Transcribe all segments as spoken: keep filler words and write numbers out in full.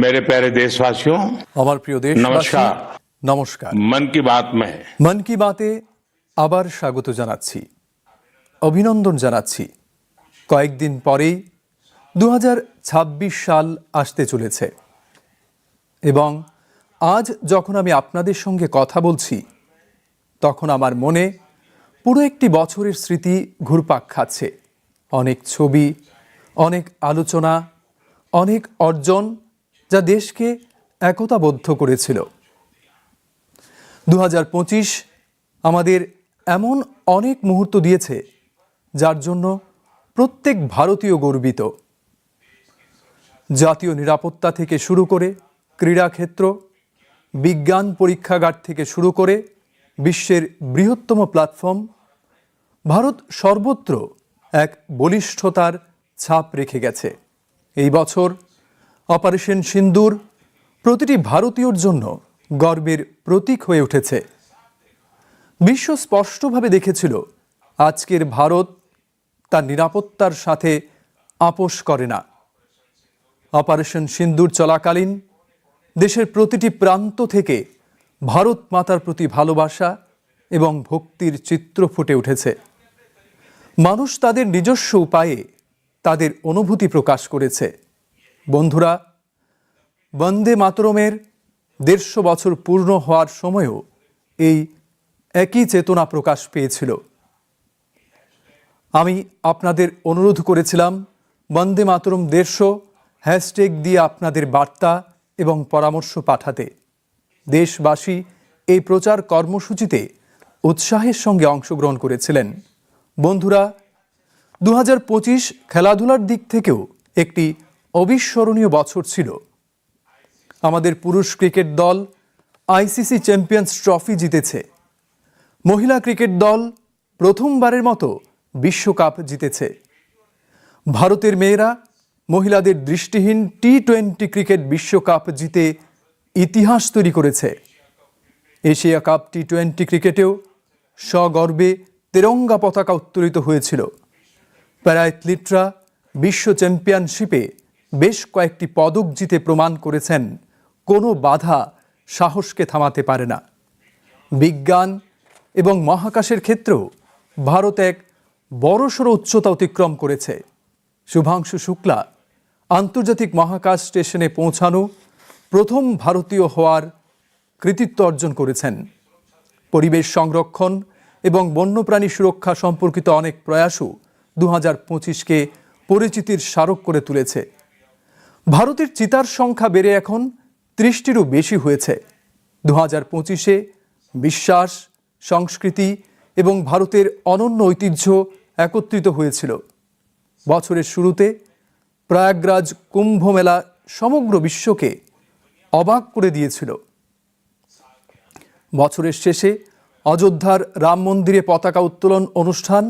मेरे प्यारे देशवासियों, আমার প্রিয় দেশবাসী, নমস্কার। নমস্কার। मन की बात में মন কি বাতে আবার স্বাগত জানাচ্ছি, অভিনন্দন জানাচ্ছি। কয়েকদিন পরেই দু হাজার ছাব্বিশ সাল আসতে চলেছে এবং আজ যখন আমি আপনাদের সঙ্গে কথা বলছি, তখন আমার মনে পুরো একটি বছরের স্মৃতি ঘুরপাক খাচ্ছে। অনেক ছবি, অনেক আলোচনা, অনেক অর্জন, যা দেশকে একতাবদ্ধ করেছিল। দু হাজার পঁচিশ আমাদের এমন অনেক মুহূর্ত দিয়েছে, যার জন্য প্রত্যেক ভারতীয় গর্বিত। জাতীয় নিরাপত্তা থেকে শুরু করে ক্রীড়াক্ষেত্র, বিজ্ঞান পরীক্ষাগার থেকে শুরু করে বিশ্বের বৃহত্তম প্ল্যাটফর্ম, ভারত সর্বত্র এক বলিষ্ঠতার ছাপ রেখে গেছে। এই বছর অপারেশন সিন্দুর প্রতিটি ভারতীয়র জন্য গর্বের প্রতীক হয়ে উঠেছে। বিশ্ব স্পষ্টভাবে দেখেছিল, আজকের ভারত তার নিরাপত্তার সাথে আপোষ করে না। অপারেশন সিন্দুর চলাকালীন দেশের প্রতিটি প্রান্ত থেকে ভারত মাতার প্রতি ভালোবাসা এবং ভক্তির চিত্র ফুটে উঠেছে। মানুষ তাদের নিজস্ব উপায়ে তাদের অনুভূতি প্রকাশ করেছে। বন্ধুরা, বন্দে মাতরমের দেড়শো বছর পূর্ণ হওয়ার সময়ও এই একই চেতনা প্রকাশ পেয়েছিল। আমি আপনাদের অনুরোধ করেছিলাম বন্দে মাতরম দেড়শো হ্যাশট্যাগ দিয়ে আপনাদের বার্তা এবং পরামর্শ পাঠাতে। দেশবাসী এই প্রচার কর্মসূচিতে উৎসাহের সঙ্গে অংশগ্রহণ করেছিলেন। বন্ধুরা, দু হাজার পঁচিশ খেলাধুলার দিক থেকেও একটি অবিস্মরণীয় বছর ছিল। আমাদের পুরুষ ক্রিকেট দল আইসিসি চ্যাম্পিয়ন্স ট্রফি জিতেছে। মহিলা ক্রিকেট দল প্রথমবারের মতো বিশ্বকাপ জিতেছে। ভারতের মেয়েরা মহিলাদের দৃষ্টিহীন টি টোয়েন্টি ক্রিকেট বিশ্বকাপ জিতে ইতিহাস তৈরি করেছে। এশিয়া কাপ টি টোয়েন্টি ক্রিকেটেও সগর্বে তেরঙ্গা পতাকা উত্তোলিত হয়েছিল। প্যারা অ্যাথলিটরা বিশ্ব চ্যাম্পিয়নশিপে বেশ কয়েকটি পদক জিতে প্রমাণ করেছেন, কোনো বাধা সাহসকে থামাতে পারে না। বিজ্ঞান এবং মহাকাশের ক্ষেত্রেও ভারত এক বড়সড় উচ্চতা অতিক্রম করেছে। শুভাংশু শুক্লা আন্তর্জাতিক মহাকাশ স্টেশনে পৌঁছানো প্রথম ভারতীয় হওয়ার কৃতিত্ব অর্জন করেছেন। পরিবেশ সংরক্ষণ এবং বন্যপ্রাণী সুরক্ষা সম্পর্কিত অনেক প্রয়াসও দু হাজার পঁচিশকে পরিচিতির স্মারক করে তুলেছে। ভারতের চিতার সংখ্যা বেড়ে এখন ত্রিশটিরও বেশি হয়েছে। দু হাজার পঁচিশে বিশ্বাস, সংস্কৃতি এবং ভারতের অনন্য ঐতিহ্য একত্রিত হয়েছিল। বছরের শুরুতে প্রয়াগরাজ কুম্ভ মেলা সমগ্র বিশ্বকে অবাক করে দিয়েছিল। বছরের শেষে অযোধ্যার রাম মন্দিরে পতাকা উত্তোলন অনুষ্ঠান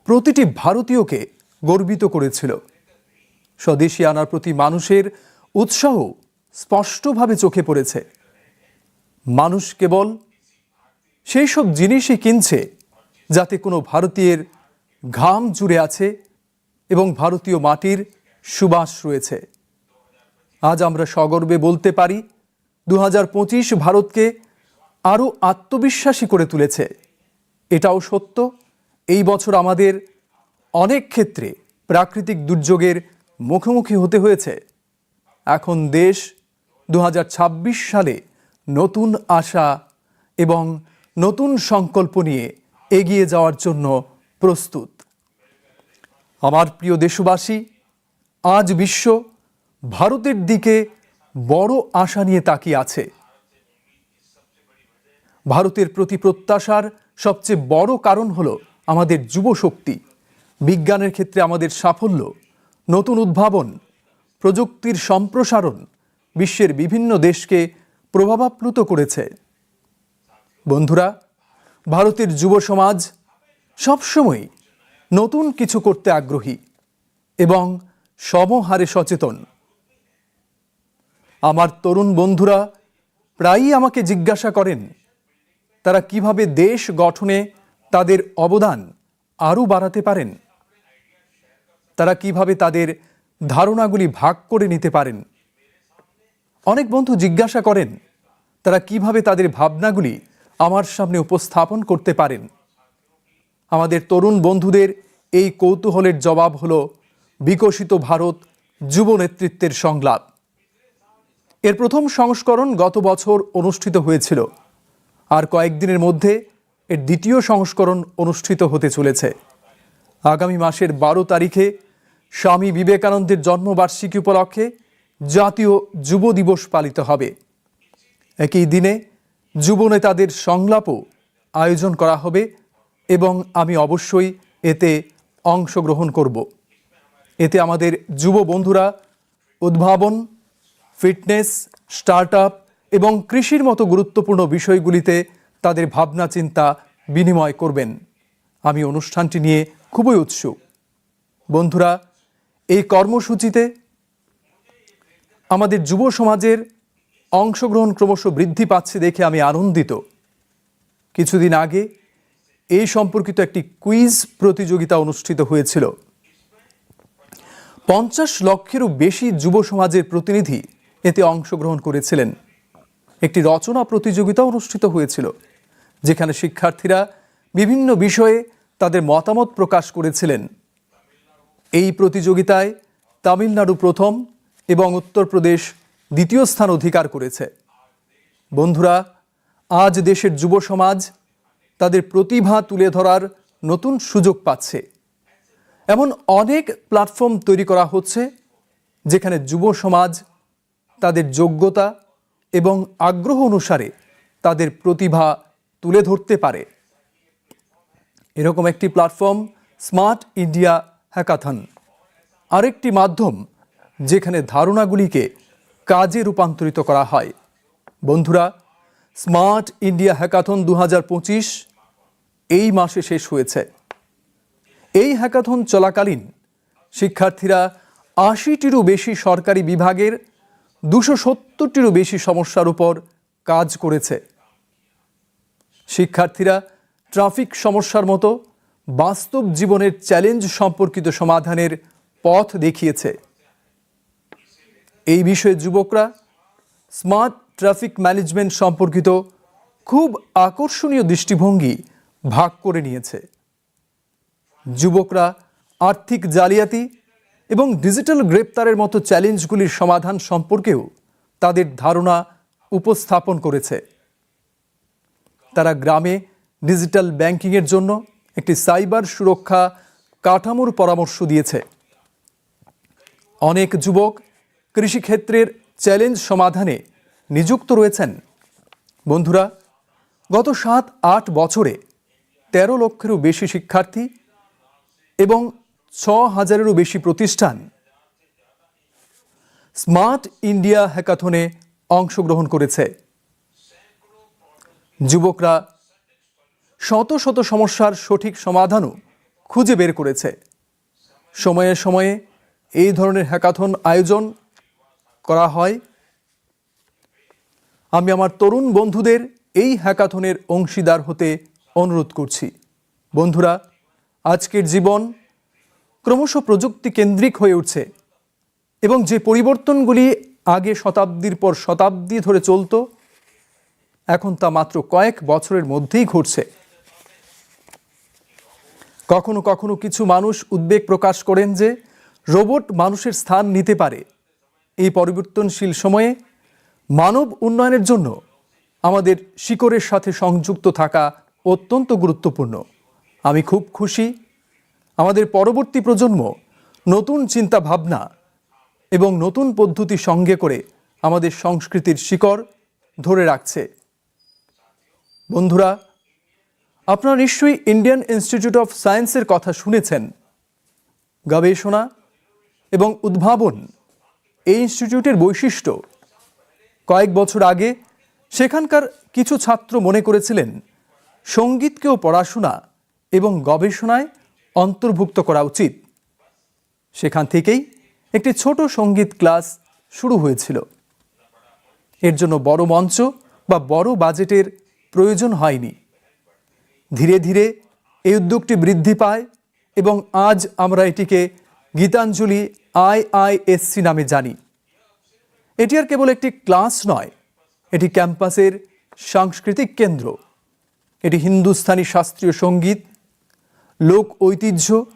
প্রতিটি ভারতীয়কে গর্বিত করেছিল। স্বদেশী আনার প্রতি মানুষের উৎসাহ স্পষ্টভাবে চোখে পড়েছে। মানুষ কেবল সেই সব জিনিসই কিনছে, যাতে কোনো ভারতীয়ের ঘাম জুড়ে আছে এবং ভারতীয় মাটির সুবাস রয়েছে। আজ আমরা সগর্বে বলতে পারি, দু হাজার পঁচিশ ভারতকে আরও আত্মবিশ্বাসী করে তুলেছে। এটাও সত্য, এই বছর আমাদের অনেক ক্ষেত্রে প্রাকৃতিক দুর্যোগের মুখোমুখি হতে হয়েছে। এখন দেশ দু হাজার ছাব্বিশ সালে নতুন আশা এবং নতুন সংকল্প নিয়ে এগিয়ে যাওয়ার জন্য প্রস্তুত। আমার প্রিয় দেশবাসী, আজ বিশ্ব ভারতের দিকে বড় আশা নিয়ে তাকিয়ে আছে। ভারতের প্রতি প্রত্যাশার সবচেয়ে বড় কারণ হলো আমাদের যুব শক্তি, বিজ্ঞানের ক্ষেত্রে আমাদের সাফল্য, নতুন উদ্ভাবন, প্রযুক্তির সম্প্রসারণ বিশ্বের বিভিন্ন দেশকে প্রভাবাপ্লুত করেছে। বন্ধুরা, ভারতের যুব সমাজ সবসময় নতুন কিছু করতে আগ্রহী এবং সমহারে সচেতন। আমার তরুণ বন্ধুরা প্রায়ই আমাকে জিজ্ঞাসা করেন, তারা কিভাবে দেশ গঠনে তাদের অবদান আরও বাড়াতে পারেন, তারা কিভাবে তাদের ধারণাগুলি ভাগ করে নিতে পারেন। অনেক বন্ধু জিজ্ঞাসা করেন, তারা কিভাবে তাদের ভাবনাগুলি আমার সামনে উপস্থাপন করতে পারেন। আমাদের তরুণ বন্ধুদের এই কৌতূহলের জবাব হলো বিকশিত ভারত যুব নেতৃত্বের সংলাপ। এর প্রথম সংস্করণ গত বছর অনুষ্ঠিত হয়েছিল। আর কয়েকদিনের মধ্যে এর দ্বিতীয় সংস্করণ অনুষ্ঠিত হতে চলেছে। আগামী মাসের বারো তারিখে স্বামী বিবেকানন্দের জন্মবার্ষিকী উপলক্ষে জাতীয় যুব দিবস পালিত হবে। একই দিনে যুব নেতাদের সংলাপও আয়োজন করা হবে এবং আমি অবশ্যই এতে অংশগ্রহণ করব। এতে আমাদের যুব বন্ধুরা উদ্ভাবন, ফিটনেস, স্টার্টআপ এবং কৃষির মতো গুরুত্বপূর্ণ বিষয়গুলিতে তাদের ভাবনা চিন্তা বিনিময় করবেন। আমি অনুষ্ঠানটি নিয়ে খুবই উৎসুক। বন্ধুরা, এই কর্মসূচিতে আমাদের যুব সমাজের অংশগ্রহণ ক্রমশ বৃদ্ধি পাচ্ছে দেখে আমি আনন্দিত। কিছুদিন আগে এই সম্পর্কিত একটি কুইজ প্রতিযোগিতা অনুষ্ঠিত হয়েছিল। পঞ্চাশ লক্ষেরও বেশি যুব সমাজের প্রতিনিধি এতে অংশগ্রহণ করেছিলেন। একটি রচনা প্রতিযোগিতা অনুষ্ঠিত হয়েছিল, যেখানে শিক্ষার্থীরা বিভিন্ন বিষয়ে তাদের মতামত প্রকাশ করেছিলেন। এই প্রতিযোগিতায় তামিলনাড়ু প্রথম এবং উত্তরপ্রদেশ দ্বিতীয় স্থান অধিকার করেছে। বন্ধুরা, আজ দেশের যুব সমাজ তাদের প্রতিভা তুলে ধরার নতুন সুযোগ পাচ্ছে। এমন অনেক প্ল্যাটফর্ম তৈরি করা হচ্ছে, যেখানে যুব সমাজ তাদের যোগ্যতা এবং আগ্রহ অনুসারে তাদের প্রতিভা তুলে ধরতে পারে। এরকম একটি প্ল্যাটফর্ম স্মার্ট ইন্ডিয়া হ্যাকাথন, আরেকটি মাধ্যম যেখানে ধারণাগুলিকে কাজে রূপান্তরিত করা হয়। বন্ধুরা, স্মার্ট ইন্ডিয়া হ্যাকাথন দু হাজার পঁচিশ এই মাসে শেষ হয়েছে। এই হ্যাকাথন চলাকালীন শিক্ষার্থীরা আশিটিরও বেশি সরকারি বিভাগের দুশো সত্তরটিরও বেশি সমস্যার উপর কাজ করেছে। শিক্ষার্থীরা ট্রাফিক সমস্যার মতো বাস্তব জীবনের চ্যালেঞ্জ সম্পর্কিত সমাধানের পথ দেখিয়েছে। এই বিষয়ে যুবকরা স্মার্ট ট্রাফিক ম্যানেজমেন্ট সম্পর্কিত খুব আকর্ষণীয় দৃষ্টিভঙ্গি ভাগ করে নিয়েছে। যুবকরা আর্থিক জালিয়াতি এবং ডিজিটাল গ্রেপ্তারের মতো চ্যালেঞ্জগুলির সমাধান সম্পর্কেও তাদের ধারণা উপস্থাপন করেছে। তারা গ্রামে ডিজিটাল ব্যাংকিংয়ের জন্য একটি সাইবার সুরক্ষা কাঠামোর পরামর্শ দিয়েছে। অনেক যুবক কৃষিক্ষেত্রের চ্যালেঞ্জ সমাধানে নিযুক্ত রয়েছেন। বন্ধুরা, গত সাত আট বছরে তেরো লক্ষেরও বেশি শিক্ষার্থী এবং ছ হাজারেরও বেশি প্রতিষ্ঠান স্মার্ট ইন্ডিয়া হ্যাকাথনে অংশগ্রহণ করেছে। যুবকরা শত শত সমস্যার সঠিক সমাধানও খুঁজে বের করেছে। সময়ে সময়ে এই ধরনের হ্যাকাথন আয়োজন করা হয়। আমি আমার তরুণ বন্ধুদের এই হ্যাকাথনের অংশীদার হতে অনুরোধ করছি। বন্ধুরা, আজকের জীবন ক্রমশ প্রযুক্তি কেন্দ্রিক হয়ে উঠছে এবং যে পরিবর্তনগুলি আগে শতাব্দীর পর শতাব্দী ধরে চলতো, এখন তা মাত্র কয়েক বছরের মধ্যেই ঘটছে। কখনো কখনো কিছু মানুষ উদ্বেগ প্রকাশ করেন যে রোবট মানুষের স্থান নিতে পারে। এই পরিবর্তনশীল সময়ে মানব উন্নয়নের জন্য আমাদের শিকড়ের সাথে সংযুক্ত থাকা অত্যন্ত গুরুত্বপূর্ণ। আমি খুব খুশি, আমাদের পরবর্তী প্রজন্ম নতুন চিন্তা ভাবনা এবং নতুন পদ্ধতি সঙ্গে করে আমাদের সংস্কৃতির শিকড় ধরে রাখছে। বন্ধুরা, আপনারা নিশ্চয়ই ইন্ডিয়ান ইনস্টিটিউট অফ সায়েন্সের কথা শুনেছেন। গবেষণা এবং উদ্ভাবন এই ইনস্টিটিউটের বৈশিষ্ট্য। কয়েক বছর আগে সেখানকার কিছু ছাত্র মনে করেছিলেন সঙ্গীতকেও পড়াশোনা এবং গবেষণায় অন্তর্ভুক্ত করা উচিত। সেখান থেকেই একটি ছোট সঙ্গীত ক্লাস শুরু হয়েছিল। এর জন্য বড় মঞ্চ বা বড় বাজেটের প্রয়োজন হয়নি। ধীরে ধীরে এই উদ্যোগটি বৃদ্ধি পায় এবং আজ আমরা এটিকে গীতাঞ্জলি আইআইএসসি নামে জানি। এটি আর কেবল একটি ক্লাস নয়, এটি ক্যাম্পাসের সাংস্কৃতিক কেন্দ্র। এটি হিন্দুস্তানি শাস্ত্রীয় সঙ্গীত, লোক ঐতিহ্য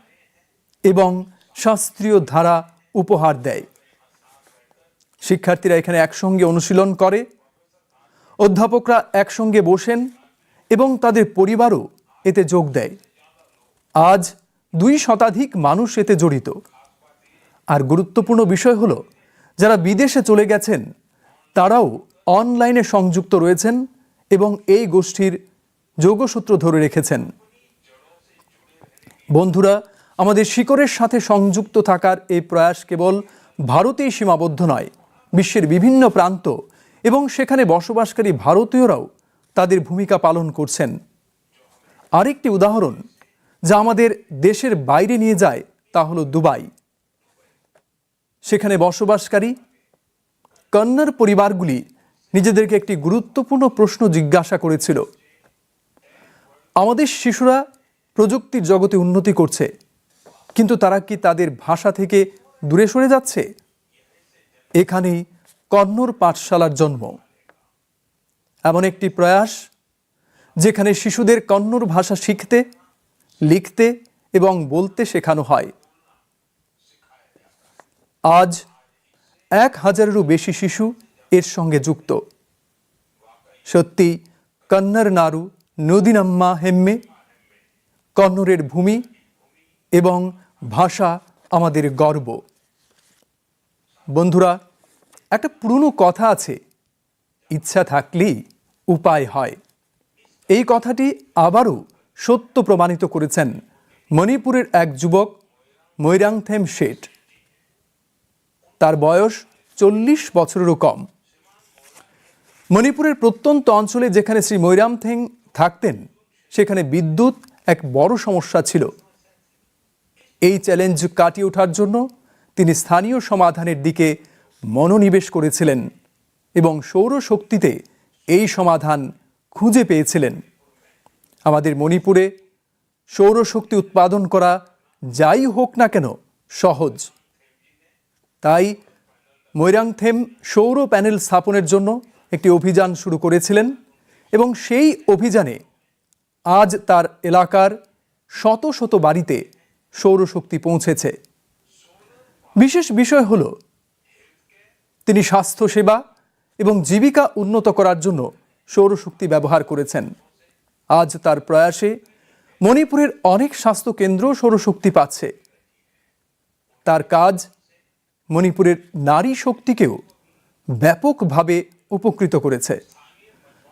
এবং শাস্ত্রীয় ধারা উপহার দেয়। শিক্ষার্থীরা এখানে একসঙ্গে অনুশীলন করে, অধ্যাপকরা একসঙ্গে বসেন এবং তাদের পরিবারও এতে যোগ দেয়। আজ দুই শতাধিক মানুষ এতে জড়িত। আর গুরুত্বপূর্ণ বিষয় হলো, যারা বিদেশে চলে গেছেন, তারাও অনলাইনে সংযুক্ত রয়েছেন এবং এই গোষ্ঠীর যোগসূত্র ধরে রেখেছেন। বন্ধুরা, আমাদের শিকড়ের সাথে সংযুক্ত থাকার এই প্রয়াস কেবল ভারতেই সীমাবদ্ধ নয়, বিশ্বের বিভিন্ন প্রান্ত এবং সেখানে বসবাসকারী ভারতীয়রাও তাদের ভূমিকা পালন করছেন। আরেকটি উদাহরণ, যা আমাদের দেশের বাইরে নিয়ে যায়, তা হলো দুবাই। সেখানে বসবাসকারী কন্নড় পরিবারগুলি নিজেদেরকে একটি গুরুত্বপূর্ণ প্রশ্ন জিজ্ঞাসা করেছিল, "আমাদের শিশুরা প্রযুক্তির জগতে উন্নতি করছে, কিন্তু তারা কি তাদের ভাষা থেকে দূরে সরে যাচ্ছে?" এখানেই কন্নড় পাঠশালার জন্ম। এমন একটি প্রয়াস, যেখানে শিশুদের কন্নড় ভাষা শিখতে, লিখতে এবং বলতে শেখানো হয়। আজ এক হাজারেরও বেশি শিশু এর সঙ্গে যুক্ত। সত্যি, কন্নড় নাড়ু নুদিনাম্মা হেম্মে, কন্নড়ের ভূমি এবং ভাষা আমাদের গর্ব। বন্ধুরা, একটা পুরনো কথা আছে, "ইচ্ছা থাকলেই উপায় হয়।" এই কথাটি আবারও সত্য প্রমাণিত করেছেন মণিপুরের এক যুবক মৈরাংথেম শেঠ। তার বয়স চল্লিশ বছরেরও কম। মণিপুরের প্রত্যন্ত অঞ্চলে যেখানে শ্রী মৈরামথেং থাকতেন, সেখানে বিদ্যুৎ এক বড় সমস্যা ছিল। এই চ্যালেঞ্জ কাটিয়ে ওঠার জন্য তিনি স্থানীয় সমাধানের দিকে মনোনিবেশ করেছিলেন এবং সৌরশক্তিতে এই সমাধান খুঁজে পেয়েছিলেন। আমাদের মণিপুরে সৌরশক্তি উৎপাদন করা যাই হোক না কেন, সহজ। তাই মৈরাংথেম সৌর প্যানেল স্থাপনের জন্য একটি অভিযান শুরু করেছিলেন এবং সেই অভিযানে আজ তার এলাকার শত শত বাড়িতে সৌরশক্তি পৌঁছেছে। বিশেষ বিষয় হলো, তিনি স্বাস্থ্যসেবা এবং জীবিকা উন্নত করার জন্য সৌরশক্তি ব্যবহার করেছেন। আজ তার প্রয়াসে মণিপুরের অনেক স্বাস্থ্যকেন্দ্র সৌরশক্তি পাচ্ছে। তার কাজ মণিপুরের নারী শক্তিকেও ব্যাপকভাবে উপকৃত করেছে।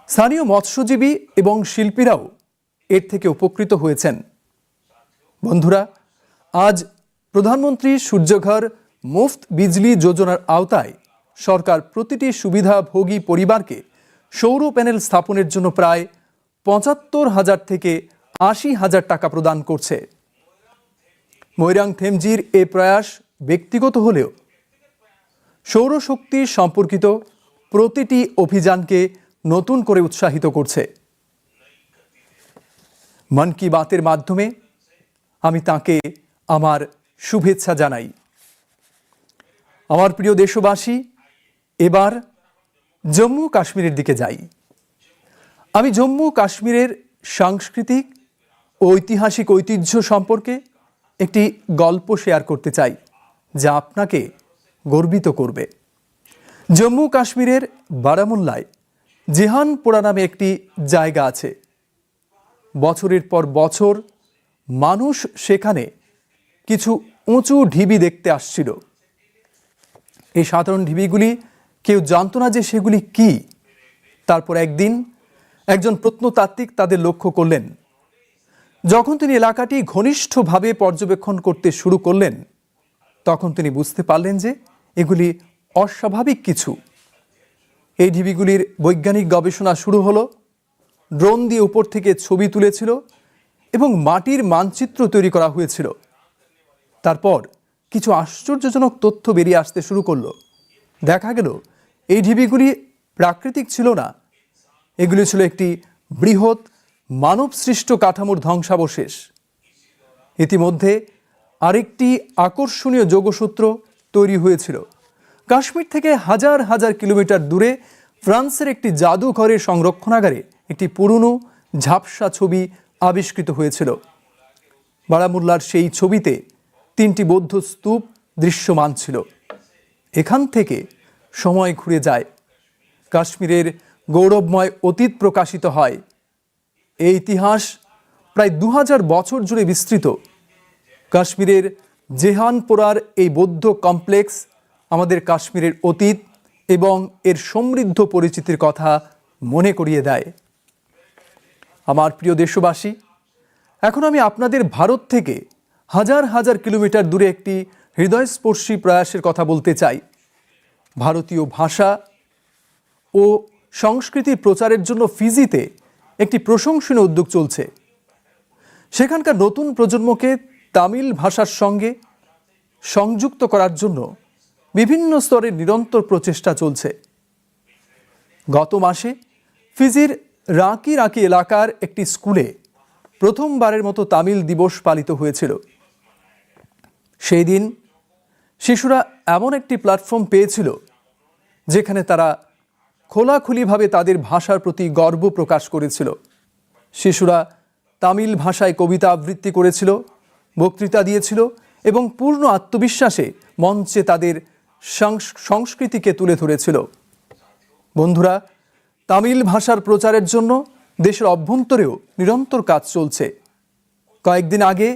স্থানীয় মৎস্যজীবী এবং শিল্পীরাও এর থেকে উপকৃত হয়েছেন। বন্ধুরা, আজ প্রধানমন্ত্রী সূর্যঘর মুফত বিজলি যোজনার আওতায় সরকার প্রতিটি সুবিধাভোগী পরিবারকে সৌর প্যানেল স্থাপনের জন্য প্রায় পঁচাত্তর হাজার থেকে আশি হাজার টাকা প্রদান করছে। মৈরাং থেমজির এ প্রয়াস ব্যক্তিগত হলেও সৌরশক্তি সম্পর্কিত প্রতিটি অভিযানকে নতুন করে উৎসাহিত করছে। মন কি বাতের মাধ্যমে আমি তাকে আমার শুভেচ্ছা জানাই। আমার প্রিয় দেশবাসী, এবার জম্মু কাশ্মীরের দিকে যাই। আমি জম্মু কাশ্মীরের সাংস্কৃতিক ও ঐতিহাসিক ঐতিহ্য সম্পর্কে একটি গল্প শেয়ার করতে চাই, যা আপনাকে গর্বিত করবে। জম্মু কাশ্মীরের বারামুল্লায় জিহানপোরা নামে একটি জায়গা আছে। বছরের পর বছর মানুষ সেখানে কিছু উঁচু ঢিবি দেখতে আসছিল। এই সাধারণ ঢিবিগুলি কেউ জানতো না যে সেগুলি কি। তারপর একদিন একজন প্রত্নতাত্ত্বিক তাদের লক্ষ্য করলেন। যখন তিনি এলাকাটি ঘনিষ্ঠভাবে পর্যবেক্ষণ করতে শুরু করলেন, তখন তিনি বুঝতে পারলেন যে এগুলি অস্বাভাবিক কিছু। এই ঢিবিগুলির বৈজ্ঞানিক গবেষণা শুরু হলো। ড্রোন দিয়ে উপর থেকে ছবি তুলেছিল এবং মাটির মানচিত্র তৈরি করা হয়েছিল। তারপর কিছু আশ্চর্যজনক তথ্য বেরিয়ে আসতে শুরু করলো। দেখা গেল, এই ঢিবিগুলি প্রাকৃতিক ছিল না, এগুলি ছিল একটি বৃহৎ মানবসৃষ্ট কাঠামোর ধ্বংসাবশেষ। ইতিমধ্যে আরেকটি আকর্ষণীয় যোগসূত্র তৈরি হয়েছিল। কাশ্মীর থেকে হাজার হাজার কিলোমিটার দূরে ফ্রান্সের একটি জাদুঘরের সংরক্ষণাগারে একটি পুরনো ঝাপসা ছবি আবিষ্কৃত হয়েছিল। বারামুল্লার সেই ছবিতে তিনটি বৌদ্ধ স্তূপ দৃশ্যমান ছিল। এখান থেকে সময় ঘুরে যায়, কাশ্মীরের গৌরবময় অতীত প্রকাশিত হয়। এই ইতিহাস প্রায় দু হাজার বছর জুড়ে বিস্তৃত। কাশ্মীরের জেহানপোরার এই বৌদ্ধ কমপ্লেক্স আমাদের কাশ্মীরের অতীত এবং এর সমৃদ্ধ পরিচিতির কথা মনে করিয়ে দেয়। আমার প্রিয় দেশবাসী, এখন আমি আপনাদের ভারত থেকে হাজার হাজার কিলোমিটার দূরে একটি হৃদয়স্পর্শী প্রয়াসের কথা বলতে চাই। ভারতীয় ভাষা ও সংস্কৃতির প্রচারের জন্য ফিজিতে একটি প্রশংসনীয় উদ্যোগ চলছে। সেখানকার নতুন প্রজন্মকে তামিল ভাষার সঙ্গে সংযুক্ত করার জন্য বিভিন্ন স্তরে নিরন্তর প্রচেষ্টা চলছে। গত মাসে ফিজির রাকি রাকি এলাকার একটি স্কুলে প্রথমবারের মতো তামিল দিবস পালিত হয়েছিল। সেই দিন শিশুরা এমন একটি প্ল্যাটফর্ম পেয়েছিল, যেখানে তারা খোলাখুলিভাবে তাদের ভাষার প্রতি গর্ব প্রকাশ করেছিল। শিশুরা তামিল ভাষায় কবিতা আবৃত্তি করেছিল, বক্তৃতা দিয়েছিল এবং পূর্ণ আত্মবিশ্বাসে মঞ্চে তাদের সংস-, সংস্কৃতিকে তুলে ধরেছিল। বন্ধুরা, তামিল ভাষার প্রচারের জন্য দেশের অভ্যন্তরেও নিরন্তর কাজ চলছে। কয়েকদিন আগে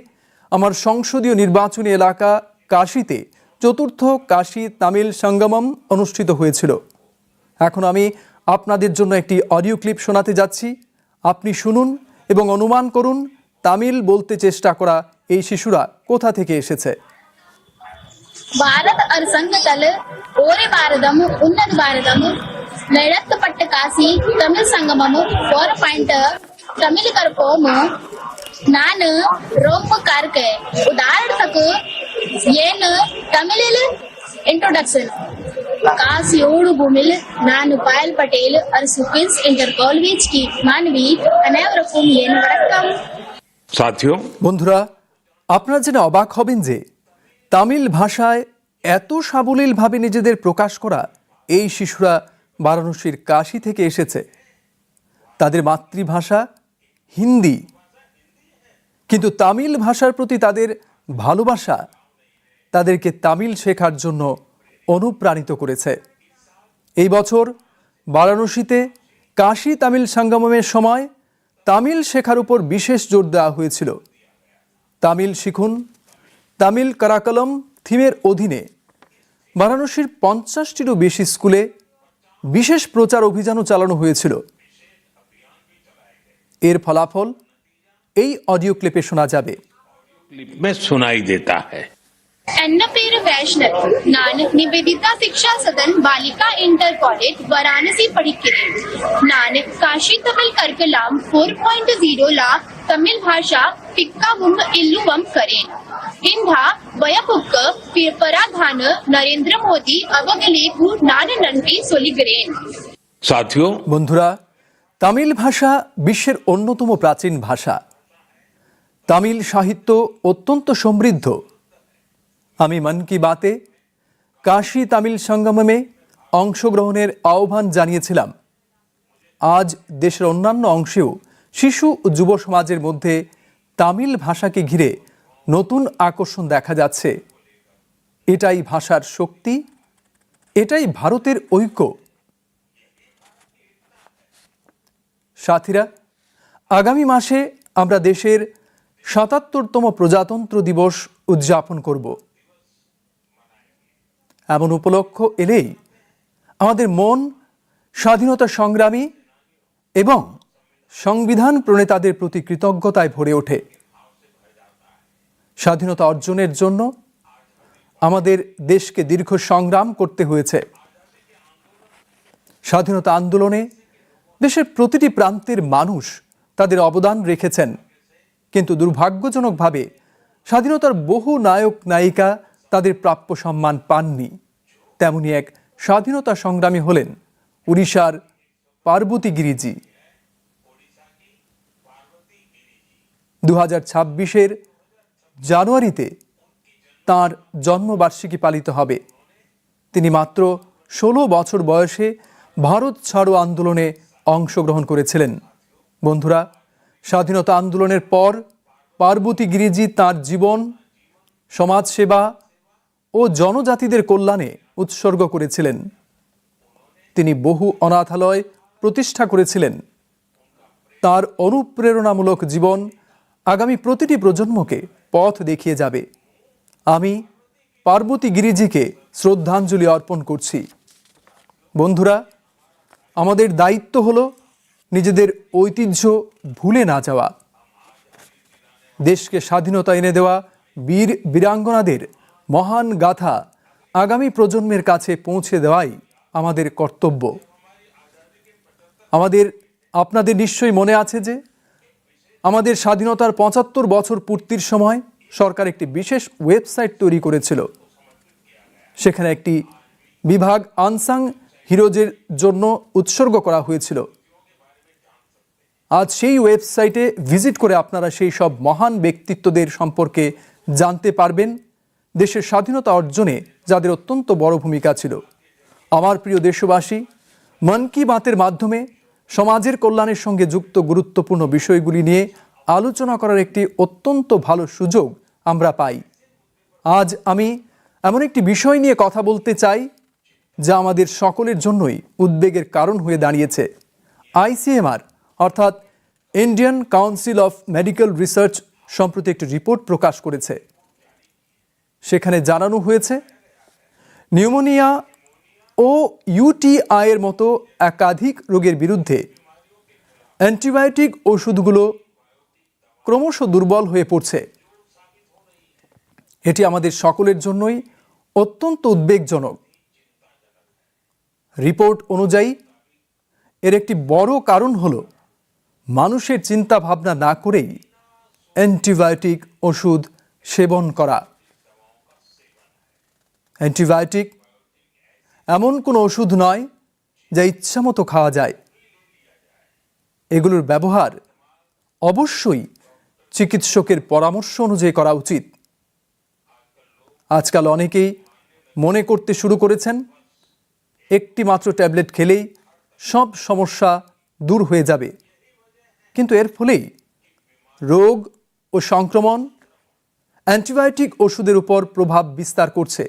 আমার সংসদীয় নির্বাচনী এলাকা কাশীতে চতুর্থ কাশী তামিল সঙ্গমম অনুষ্ঠিত হয়েছিল। এখন আমি আপনাদের জন্য একটি অডিও ক্লিপ শোনাতে যাচ্ছি। আপনি শুনুন এবং অনুমান করুন তামিল বলতে চেষ্টা করা এই শিশুরা কোথা থেকে এসেছে। भारत और संग तल, ओरे भारतम, उन्नत भारतम, नैरत्त पट्ट काशी, तमिल संगमम, फोर पॉइंट, तमिल कर पोम, नान रोम कारके, उदाहरण तक, येन तमिलिल इंट्रोडक्शन। काशी ओडु भूमिल, नान पायल पटेल, और सुकिन्स इंटर कॉलेज की मानवी, अनेवरकुम येन वरकम। साथियों, বন্ধুরা, আপনারা জেনে অবাক হবেন যে তামিল ভাষায় এত সাবলীলভাবে নিজেদের প্রকাশ করা এই শিশুরা বারাণসীর কাশী থেকে এসেছে। তাদের মাতৃভাষা হিন্দি, কিন্তু তামিল ভাষার প্রতি তাদের ভালোবাসা তাদেরকে তামিল শেখার জন্য অনুপ্রাণিত করেছে। এই বছর বারাণসীতে কাশী তামিল সঙ্গমমের সময় তামিল শেখার উপর বিশেষ জোর দেওয়া হয়েছিল। তামিল শিখুন, তামিল কারাকলম থিমের অধীনে বারাণসীর পঞ্চাশটিরও বেশি স্কুলে বিশেষ প্রচার অভিযানও চালানো হয়েছিল। এর ফলাফল এই অডিও ক্লিপে শোনা যাবে। क्लिप में सुनाई देता है। एन्न पेर वैष्णव। नान निवेदिता शिक्षा सदन बालिका इंटर कॉलेज वाराणसी पढ़ी किरी। नान काशी तमिल कर्कलाम फोर पॉइंट ज़ीरो ला तमिल भाषा पिक्का मुम इल्लुवम करें। इंधा वयपुक पराधान नरेंद्र मोदी अवगलेगु नान नन्टी सोलिगरेन। साथियों, বন্ধুরা, তামিল ভাষা বিশ্বের অন্যতম প্রাচীন ভাষা। তামিল সাহিত্য অত্যন্ত সমৃদ্ধ। আমি মন কি বাতে কাশী তামিল সঙ্গমমে অংশগ্রহণের আহ্বান জানিয়েছিলাম। আজ দেশের অন্যান্য অংশেও শিশু ও যুব সমাজের মধ্যে তামিল ভাষাকে ঘিরে নতুন আকর্ষণ দেখা যাচ্ছে। এটাই ভাষার শক্তি, এটাই ভারতের ঐক্য। সাথীরা, আগামী মাসে আমরা দেশের সাতাত্তরতম প্রজাতন্ত্র দিবস উদযাপন করব। এমন উপলক্ষ এলেই আমাদের মন স্বাধীনতা সংগ্রামী এবং সংবিধান প্রণেতাদের প্রতি কৃতজ্ঞতায় ভরে ওঠে। স্বাধীনতা অর্জনের জন্য আমাদের দেশকে দীর্ঘ সংগ্রাম করতে হয়েছে। স্বাধীনতা আন্দোলনে দেশের প্রতিটি প্রান্তের মানুষ তাদের অবদান রেখেছেন, কিন্তু দুর্ভাগ্যজনকভাবে স্বাধীনতার বহু নায়ক নায়িকা তাদের প্রাপ্য সম্মান পাননি। তেমনই এক স্বাধীনতা সংগ্রামী হলেন উড়িষ্যার পার্বতী গিরিজি। দু হাজার ছাব্বিশের জানুয়ারিতে তাঁর জন্মবার্ষিকী পালিত হবে। তিনি মাত্র ষোলো বছর বয়সে ভারত ছাড়ো আন্দোলনে অংশগ্রহণ করেছিলেন। বন্ধুরা, স্বাধীনতা আন্দোলনের পর পার্বতী গিরিজি তাঁর জীবন সমাজসেবা ও জনজাতিদের কল্যাণে উৎসর্গ করেছিলেন। তিনি বহু অনাথালয় প্রতিষ্ঠা করেছিলেন। তার অনুপ্রেরণামূলক জীবন আগামী প্রতিটি প্রজন্মকে পথ দেখিয়ে যাবে। আমি পার্বতী গিরিজিকে শ্রদ্ধাঞ্জলি অর্পণ করছি। বন্ধুরা, আমাদের দায়িত্ব হলো নিজেদের ঐতিহ্য ভুলে না যাওয়া। দেশকে স্বাধীনতা এনে দেওয়া বীর বীরাঙ্গনাদের মহান গাথা আগামী প্রজন্মের কাছে পৌঁছে দেওয়াই আমাদের কর্তব্য। আমাদের, আপনাদের নিশ্চয়ই মনে আছে যে আমাদের স্বাধীনতার পঁচাত্তর বছর পূর্তির সময় সরকার একটি বিশেষ ওয়েবসাইট তৈরি করেছিল। সেখানে একটি বিভাগ আনসাং হিরোজের জন্য উৎসর্গ করা হয়েছিল। আজ সেই ওয়েবসাইটে ভিজিট করে আপনারা সেই সব মহান ব্যক্তিত্বদের সম্পর্কে জানতে পারবেন, দেশের স্বাধীনতা অর্জনে যাদের অত্যন্ত বড় ভূমিকা ছিল। আমার প্রিয় দেশবাসী, মন কি বাতের মাধ্যমে সমাজের কল্যাণের সঙ্গে যুক্ত গুরুত্বপূর্ণ বিষয়গুলি নিয়ে আলোচনা করার একটি অত্যন্ত ভালো সুযোগ আমরা পাই। আজ আমি এমন একটি বিষয় নিয়ে কথা বলতে চাই, যা আমাদের সকলের জন্যই উদ্বেগের কারণ হয়ে দাঁড়িয়েছে। আইসিএমআর অর্থাৎ Indian council of medical research সম্প্রতি একটি রিপোর্ট প্রকাশ করেছে। সেখানে জানানো হয়েছে, নিউমোনিয়া ও ইউটিআই এর মতো একাধিক রোগের বিরুদ্ধে অ্যান্টিবায়োটিক ওষুধগুলো ক্রমশ দুর্বল হয়ে পড়ছে। এটি আমাদের সকলের জন্যই অত্যন্ত উদ্বেগজনক। রিপোর্ট অনুযায়ী, এর একটি বড় কারণ হলো মানুষের চিন্তা ভাবনা না করেই অ্যান্টিবায়োটিক ওষুধ সেবন করা। অ্যান্টিবায়োটিক এমন কোনো ওষুধ নয় যা ইচ্ছামতো খাওয়া যায়। এগুলোর ব্যবহার অবশ্যই চিকিৎসকের পরামর্শ অনুযায়ী করা উচিত। আজকাল অনেকেই মনে করতে শুরু করেছেন, একটি মাত্র ট্যাবলেট খেলেই সব সমস্যা দূর হয়ে যাবে, কিন্তু এর ফলেই রোগ ও সংক্রমণ অ্যান্টিবায়োটিক ওষুধের উপর প্রভাব বিস্তার করছে।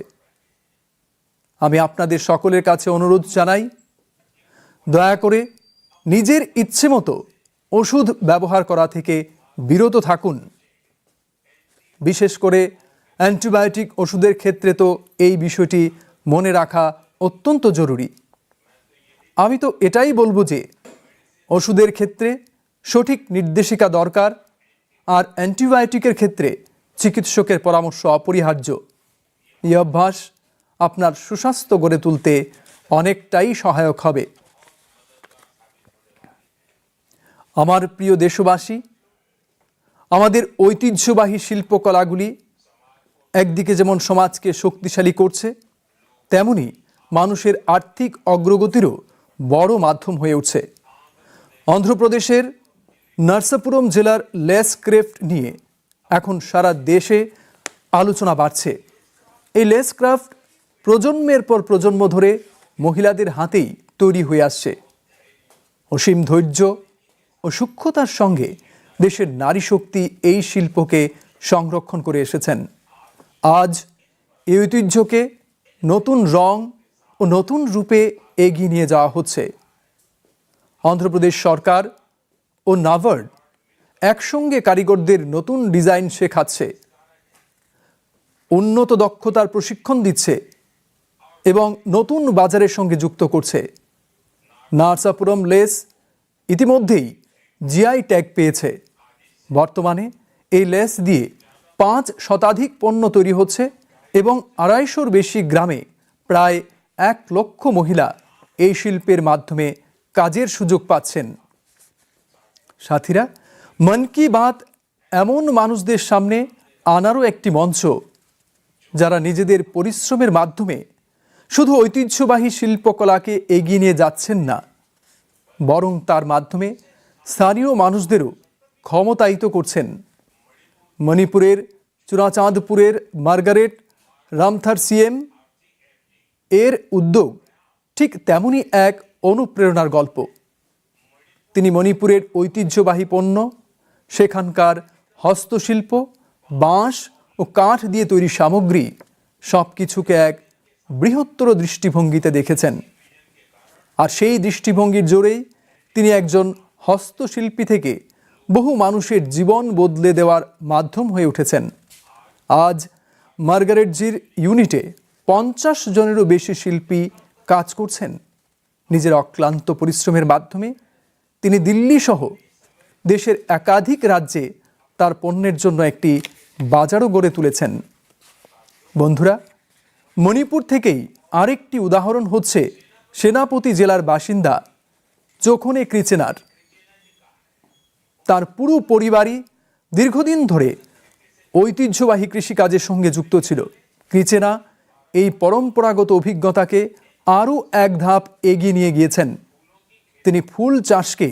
আমি আপনাদের সকলের কাছে অনুরোধ জানাই, দয়া করে নিজের ইচ্ছে মতো ওষুধ ব্যবহার করা থেকে বিরত থাকুন। বিশেষ করে অ্যান্টিবায়োটিক ওষুধের ক্ষেত্রে তো এই বিষয়টি মনে রাখা অত্যন্ত জরুরি। আমি তো এটাই বলবো যে ওষুধের ক্ষেত্রে সঠিক নির্দেশিকা দরকার, আর অ্যান্টিবায়োটিকের ক্ষেত্রে চিকিৎসকের পরামর্শ অপরিহার্য। এই অভ্যাস আপনার সুস্বাস্থ্য গড়ে তুলতে অনেকটাই সহায়ক হবে। আমার প্রিয় দেশবাসী, আমাদের ঐতিহ্যবাহী শিল্পকলাগুলি একদিকে যেমন সমাজকে শক্তিশালী করছে, তেমনি মানুষের আর্থিক অগ্রগতিরও বড় মাধ্যম হয়ে উঠছে। অন্ধ্রপ্রদেশের নরসাপুরম জেলার লেস ক্রাফট নিয়ে এখন সারা দেশে আলোচনা বাড়ছে। এই লেস ক্রাফট প্রজন্মের পর প্রজন্ম ধরে মহিলাদের হাতেই তৈরি হয়ে আসছে। অসীম ধৈর্য ও সূক্ষ্মতার সঙ্গে দেশের নারী শক্তি এই শিল্পকে সংরক্ষণ করে এসেছেন। আজ এই ঐতিহ্যকে নতুন রং ও নতুন রূপে এগিয়ে নিয়ে যাওয়া হচ্ছে। অন্ধ্রপ্রদেশ সরকার ও নাবার্ড একসঙ্গে কারিগরদের নতুন ডিজাইন শেখাচ্ছে, উন্নত দক্ষতার প্রশিক্ষণ দিচ্ছে এবং নতুন বাজারের সঙ্গে যুক্ত করছে। নার্সাপুরম লেস ইতিমধ্যেই জিআই ট্যাগ পেয়েছে। বর্তমানে এই লেস দিয়ে পাঁচ শতাধিক পণ্য তৈরি হচ্ছে এবং আড়াইশোর বেশি গ্রামে প্রায় এক লক্ষ মহিলা এই শিল্পের মাধ্যমে কাজের সুযোগ পাচ্ছেন। সাথীরা, মন কি বাত এমন মানুষদের সামনে আনারও একটি মঞ্চ, যারা নিজেদের পরিশ্রমের মাধ্যমে শুধু ঐতিহ্যবাহী শিল্পকলাকে এগিয়ে নিয়ে যাচ্ছেন না, বরং তার মাধ্যমে স্থানীয় মানুষদেরও ক্ষমতায়িত করছেন। মণিপুরের চুরাচাঁদপুরের মার্গারেট রামথার সিএম এর উদ্যোগ ঠিক তেমনই এক অনুপ্রেরণার গল্প। তিনি মণিপুরের ঐতিহ্যবাহী পণ্য, সেখানকার হস্তশিল্প, বাঁশ ও কাঠ দিয়ে তৈরি সামগ্রী, সব কিছুকে এক বৃহত্তর দৃষ্টিভঙ্গিতে দেখেছেন। আর সেই দৃষ্টিভঙ্গির জোরেই তিনি একজন হস্তশিল্পী থেকে বহু মানুষের জীবন বদলে দেওয়ার মাধ্যম হয়ে উঠেছেন। আজ মার্গারেটজির ইউনিটে পঞ্চাশ জনেরও বেশি শিল্পী কাজ করছেন। নিজের অক্লান্ত পরিশ্রমের মাধ্যমে তিনি দিল্লি সহ দেশের একাধিক রাজ্যে তার পণ্যের জন্য একটি বাজারও গড়ে তুলেছেন। বন্ধুরা, মণিপুর থেকেই আরেকটি উদাহরণ হচ্ছে সেনাপতি জেলার বাসিন্দা চোখনে কৃচেনার। তার পুরো পরিবারই দীর্ঘদিন ধরে ঐতিহ্যবাহী কৃষিকাজের সঙ্গে যুক্ত ছিল। কৃচেনা এই পরম্পরাগত অভিজ্ঞতাকে আরও এক ধাপ এগিয়ে নিয়ে গিয়েছেন। তিনি ফুল চাষকে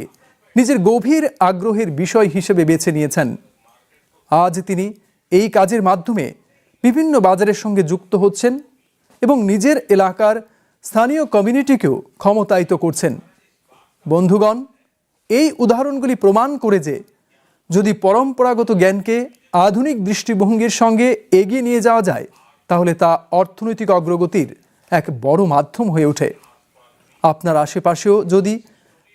নিজের গভীর আগ্রহের বিষয় হিসেবে বেছে নিয়েছেন। আজ তিনি এই কাজের মাধ্যমে বিভিন্ন বাজারের সঙ্গে যুক্ত হচ্ছেন এবং নিজের এলাকার স্থানীয় কমিউনিটিকেও ক্ষমতায়িত করছেন। বন্ধুগণ, এই উদাহরণগুলি প্রমাণ করে যে যদি পরম্পরাগত জ্ঞানকে আধুনিক দৃষ্টিভঙ্গির সঙ্গে এগিয়ে নিয়ে যাওয়া যায়, তাহলে তা অর্থনৈতিক অগ্রগতির এক বড় মাধ্যম হয়ে ওঠে। আপনার আশেপাশেও যদি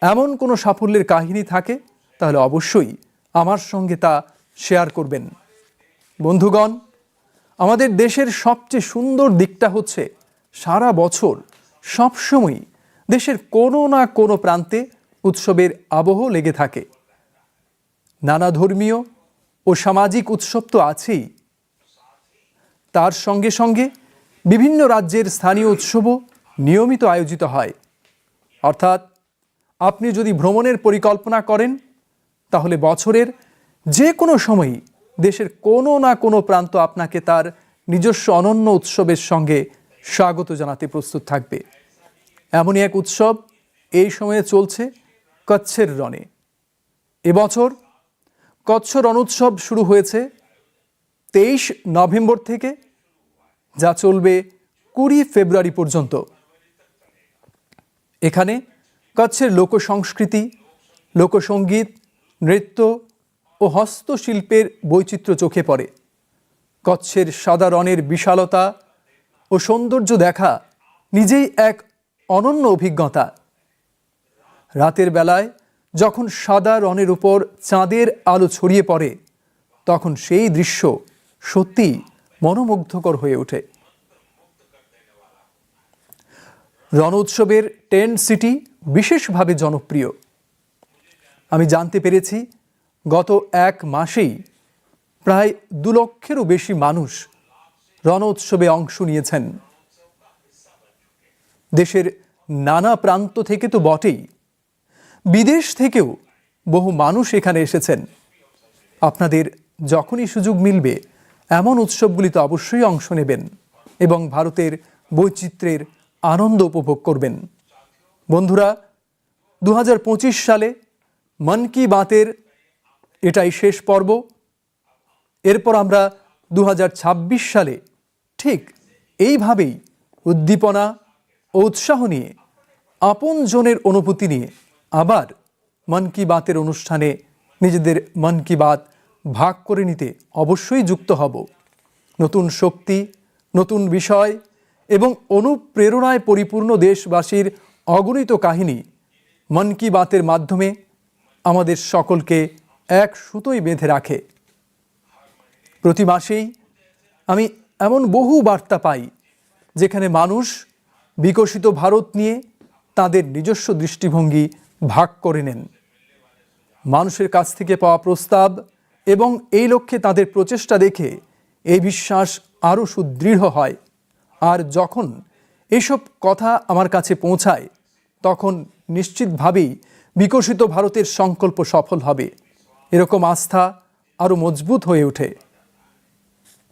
এমন কোনো সাফল্যের কাহিনী থাকে, তাহলে অবশ্যই আমার সঙ্গে তা শেয়ার করবেন। বন্ধুগণ, আমাদের দেশের সবচেয়ে সুন্দর দিকটা হচ্ছে সারা বছর সবসময়ই দেশের কোনো না কোনো প্রান্তে উৎসবের আবহ লেগে থাকে। নানা ধর্মীয় ও সামাজিক উৎসব তো আছেই, তার সঙ্গে সঙ্গে বিভিন্ন রাজ্যের স্থানীয় উৎসবও নিয়মিত আয়োজিত হয়। অর্থাৎ আপনি যদি ভ্রমণের পরিকল্পনা করেন, তাহলে বছরের যে কোনো সময়ই দেশের কোনো না কোনো প্রান্ত আপনাকে তার নিজস্ব অনন্য উৎসবের সঙ্গে স্বাগত জানাতে প্রস্তুত থাকবে। এমনই এক উৎসব এই সময়ে চলছে কচ্ছের রণে। এবছর কচ্ছ রণোৎসব শুরু হয়েছে তেইশ নভেম্বর থেকে, যা চলবে কুড়ি ফেব্রুয়ারি পর্যন্ত। এখানে কচ্ছের লোকসংস্কৃতি, লোকসঙ্গীত, নৃত্য ও হস্তশিল্পের বৈচিত্র্য চোখে পড়ে। কচ্ছের সাদা রণের বিশালতা ও সৌন্দর্য দেখা নিজেই এক অনন্য অভিজ্ঞতা। রাতের বেলায় যখন সাদা রণের উপর চাঁদের আলো ছড়িয়ে পড়ে, তখন সেই দৃশ্য সত্যিই মনোমুগ্ধকর হয়ে ওঠে। রণ উৎসবের টেন্ট সিটি বিশেষভাবে জনপ্রিয়। আমি জানতে পেরেছি, গত এক মাসেই প্রায় দু লক্ষেরও বেশি মানুষ রণ উৎসবে অংশ নিয়েছেন। দেশের নানা প্রান্ত থেকে তো বটেই, বিদেশ থেকেও বহু মানুষ এখানে এসেছেন। আপনাদের যখনই সুযোগ মিলবে, এমন উৎসবগুলিতে অবশ্যই অংশ নেবেন এবং ভারতের বৈচিত্র্যের আনন্দ উপভোগ করবেন। বন্ধুরা, দু হাজার পঁচিশ সালে মন কি বাতের এটাই শেষ পর্ব। এরপর আমরা দু হাজার ছাব্বিশ সালে ঠিক এইভাবেই উদ্দীপনা ও উৎসাহ নিয়ে, আপনজনের অনুভূতি নিয়ে আবার মন কি বাতের অনুষ্ঠানে নিজেদের মন কি বাত ভাগ করে নিতে অবশ্যই যুক্ত হব। নতুন শক্তি, নতুন বিষয় এবং অনুপ্রেরণায় পরিপূর্ণ দেশবাসীর অগণিত কাহিনী মন কি বাতের মাধ্যমে আমাদের সকলকে এক সুতোয় বেঁধে রাখে। প্রতি মাসেই আমি এমন বহু বার্তা পাই, যেখানে মানুষ বিকশিত ভারত নিয়ে তাদের নিজস্ব দৃষ্টিভঙ্গি ভাগ করে নেন। মানুষের কাছ থেকে পাওয়া প্রস্তাব এবং এই লক্ষ্যে তাদের প্রচেষ্টা দেখে এই বিশ্বাস আরও সুদৃঢ় হয়। আর যখন এসব কথা আমার কাছে পৌঁছায়, তখন নিশ্চিতভাবেই বিকশিত ভারতের সংকল্প সফল হবে। এরকম আস্থা আরও মজবুত হয়ে ওঠে।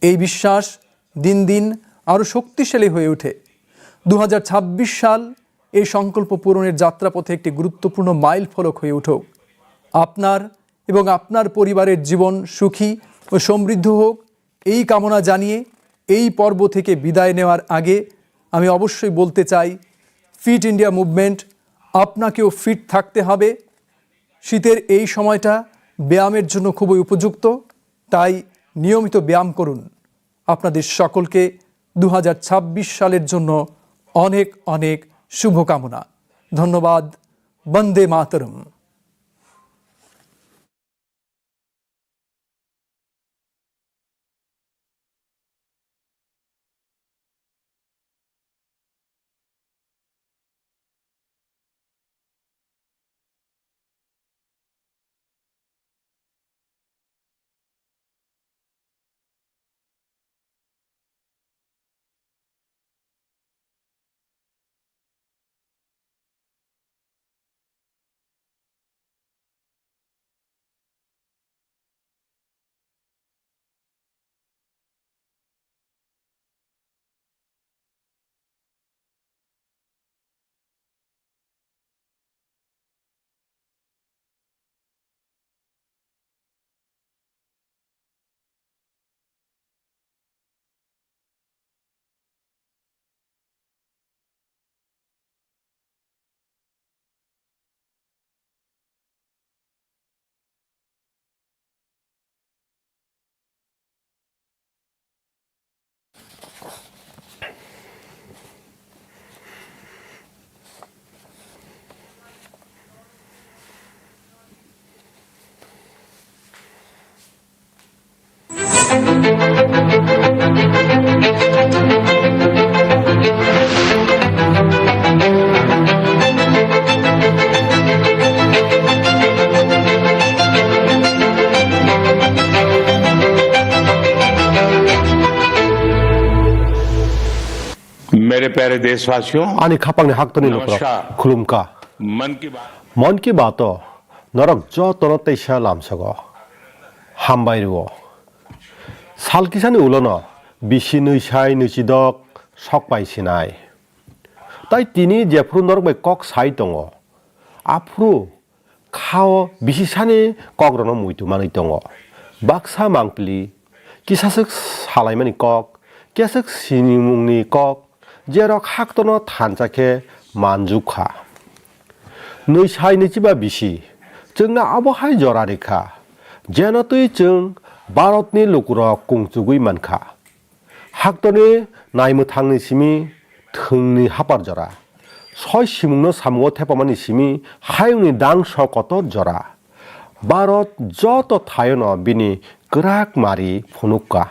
এই বিশ্বাস দিন দিন আরও শক্তিশালী হয়ে ওঠে। দু হাজার ছাব্বিশ সাল এই সংকল্প পূরণের যাত্রাপথে একটি গুরুত্বপূর্ণ মাইল ফলক হয়ে উঠুক। আপনার এবং আপনার পরিবারের জীবন সুখী ও সমৃদ্ধ হোক, এই কামনা জানিয়ে এই পর্ব থেকে বিদায় নেওয়ার আগে আমি অবশ্যই বলতে চাই, ফিট ইন্ডিয়া মুভমেন্ট, আপনাকেও ফিট থাকতে হবে। শীতের এই সময়টা ব্যায়ামের জন্য খুবই উপযুক্ত, তাই নিয়মিত ব্যায়াম করুন। আপনাদের সকলকে দু হাজার ছাব্বিশ সালের জন্য অনেক অনেক শুভকামনা। ধন্যবাদ। বন্দে মাতরম। मेरे प्यारे देशवासियों, Ani khapangni haktorni namaskar. Lukurok, khulumkha. मन की बात. Mon Ki Bato norok jotono teisa lamsogo. Hambai rwo. Sal kisani ulono bisi nwi sai nwi chidok sok pai sinai. Tai tini jephuru norok bai kok sai tongo, aphuru khao bisi sani kokrokno muitu manwi tongo. Baksa mangpili, kisaswk salaimani kok, keswk sinimungni kok, jerok haktorno thansa khe manjukha. Nwi sai nwi chiba bisi, chwngno abo hai jora rikha, jeno twi chwng Bharatni lukurok kungchugwi mankha. Haktorni naimwthangni simi thwngni hapar jora. Soi simungno samungo thepamani simi hayungni dangso kotor jora. Bharat joto thaiono bini kwrak mari phunukka.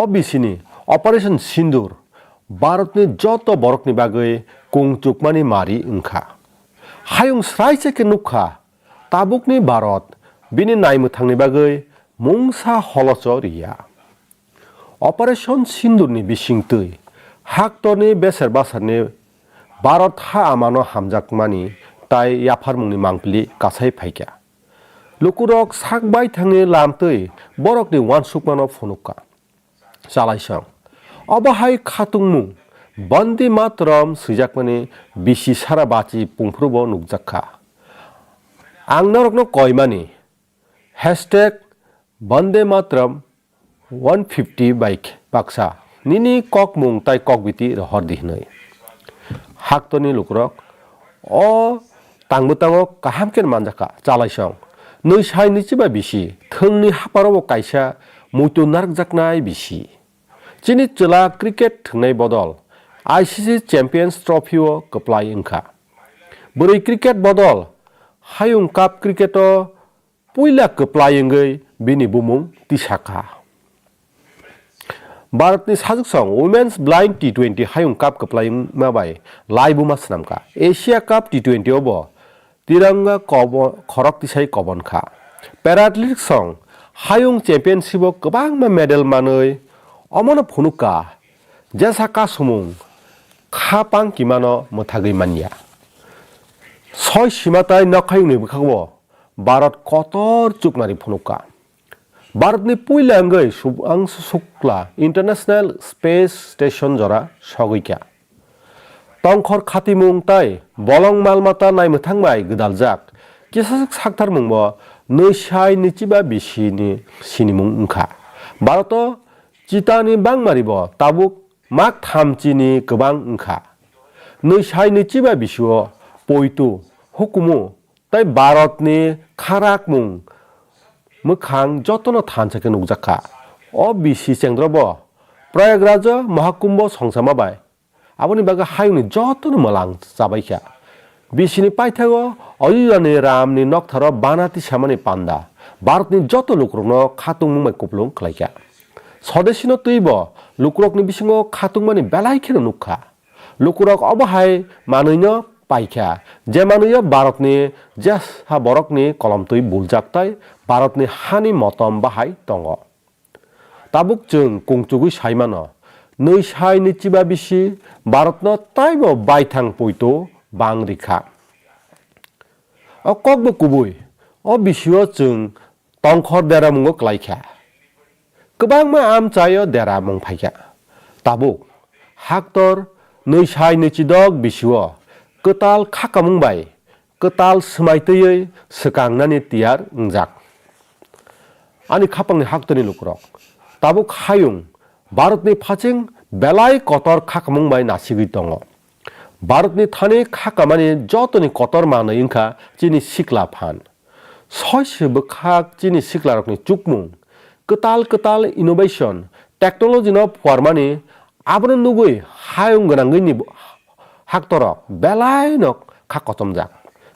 O bisini Operation Sindoor Bharatni joto borokni bagwi kungchukmani mari wngkha. Hayung sraisa khe nukha, tabukni Bharat bini naimwthangni bagwi mungsa holocho riya. Operation Sindurni bisingtwi haktorni beser basarni Bharat ha amano hamjakmani tai yapharmungni mangpili kasai phaikha. Lukurok sak baithangni lamtwi borokni uansukmano phunukha. Chalaisong. Obo hai khatungmung Bande Mataram swijakmani bisi sara bachi pungphrubo nukjakkha. Ang norokno koimani, hashtag Bande Mataram one fifty bai baksa nini kokmung tai kokbiti rohor di hwnwi. Haktorni lukurok o tangbo tango kaham khe manjakha. Chalaisong. Nwi sai nwi chiba bisi, thwngni haparobo kaisa muitu narwkjaknai bisi. Chini chwla cricket thwngnai bodol I C C Champions Trophy o kwplai wngkha. Bwrwi cricket bodol Hayung Cup cricket o puila kwplai wngwi bini bumung tisakha. Bharatni sajuksong Women's Blind T twenty Hayung Cup kwplai wngma bai laibuma swnamkha. Asia Cup T twenty o bo Tiranga kobo-, khorok tisai kobon kha. Para Athletics song Hayung Championship o kwbangma medal manwi omono phunukha, jesa kasumung kha pang kimano mwthagwi manya. Soi sima tai nokhayungni bwkhago Bharat kotor chukmari phunukha. Bharatni puila wngwi Shubhangshu Shukla International Space Station jora sogwi kha. Tongkhor khatimung tai bolong mal mata naimwthang bai gwdaljak kisa sakthar mungbo nwi sai nwi chiba bisini sinimung wngkha. Bharat o chitani bangmari bo tabuk mak thamchi ni kwbang wngkha. Nwi sai nwi chiba bisio poito, hukumu tei Bharatni kharakmung mwkhang jotono thansa khe nukjakha. O bisi chengdrobo Prayagrajo Mahakumbho songchama bai aboni bagwi hayungni jotono mwlang chabaikha. Bisini paithago Ayodhyani Ramni noktharo banati samani panda Bharatni joto lukurokno khatungmung bai kupulung khlaikha. Sodesino twibo lukurokni bisingo khatungmani belai kheno nukha. Lukurok obo hai manwino paikha, je manwio Bharatni jesa borokni kolomtwi buljak tei Bharatni hani motom bahai tongo. Tabuk chwng kungchugwi sai mano, nwi sai nwi chiba bisi Bharatno taibo baithang poito bang rikha. O kokbo kubui, o bisio chwng tongkhor deramungo klaikha. Kwbangma amchaio deramung phaikha. Tabuk, haktor nwi sai nwi chidok bisio kwtal khakamung bai kwtal swmai twiwi swkangnani tiyar wngjak. Ani khapangni haktorni lukurok, tabuk hayung Bharatni phaching belai kotor khakamung bai nasigwi tongo. Bharatni thani khakamani jotoni kotor manwi wngkha chini sikla phan. Soise bwkhak chini siklarokni chukmung, kwtal kwtal innovation, technology no phuarmani, abono nugwi hayung gwnangwini bo-, haktorok belaino kha kochomjak.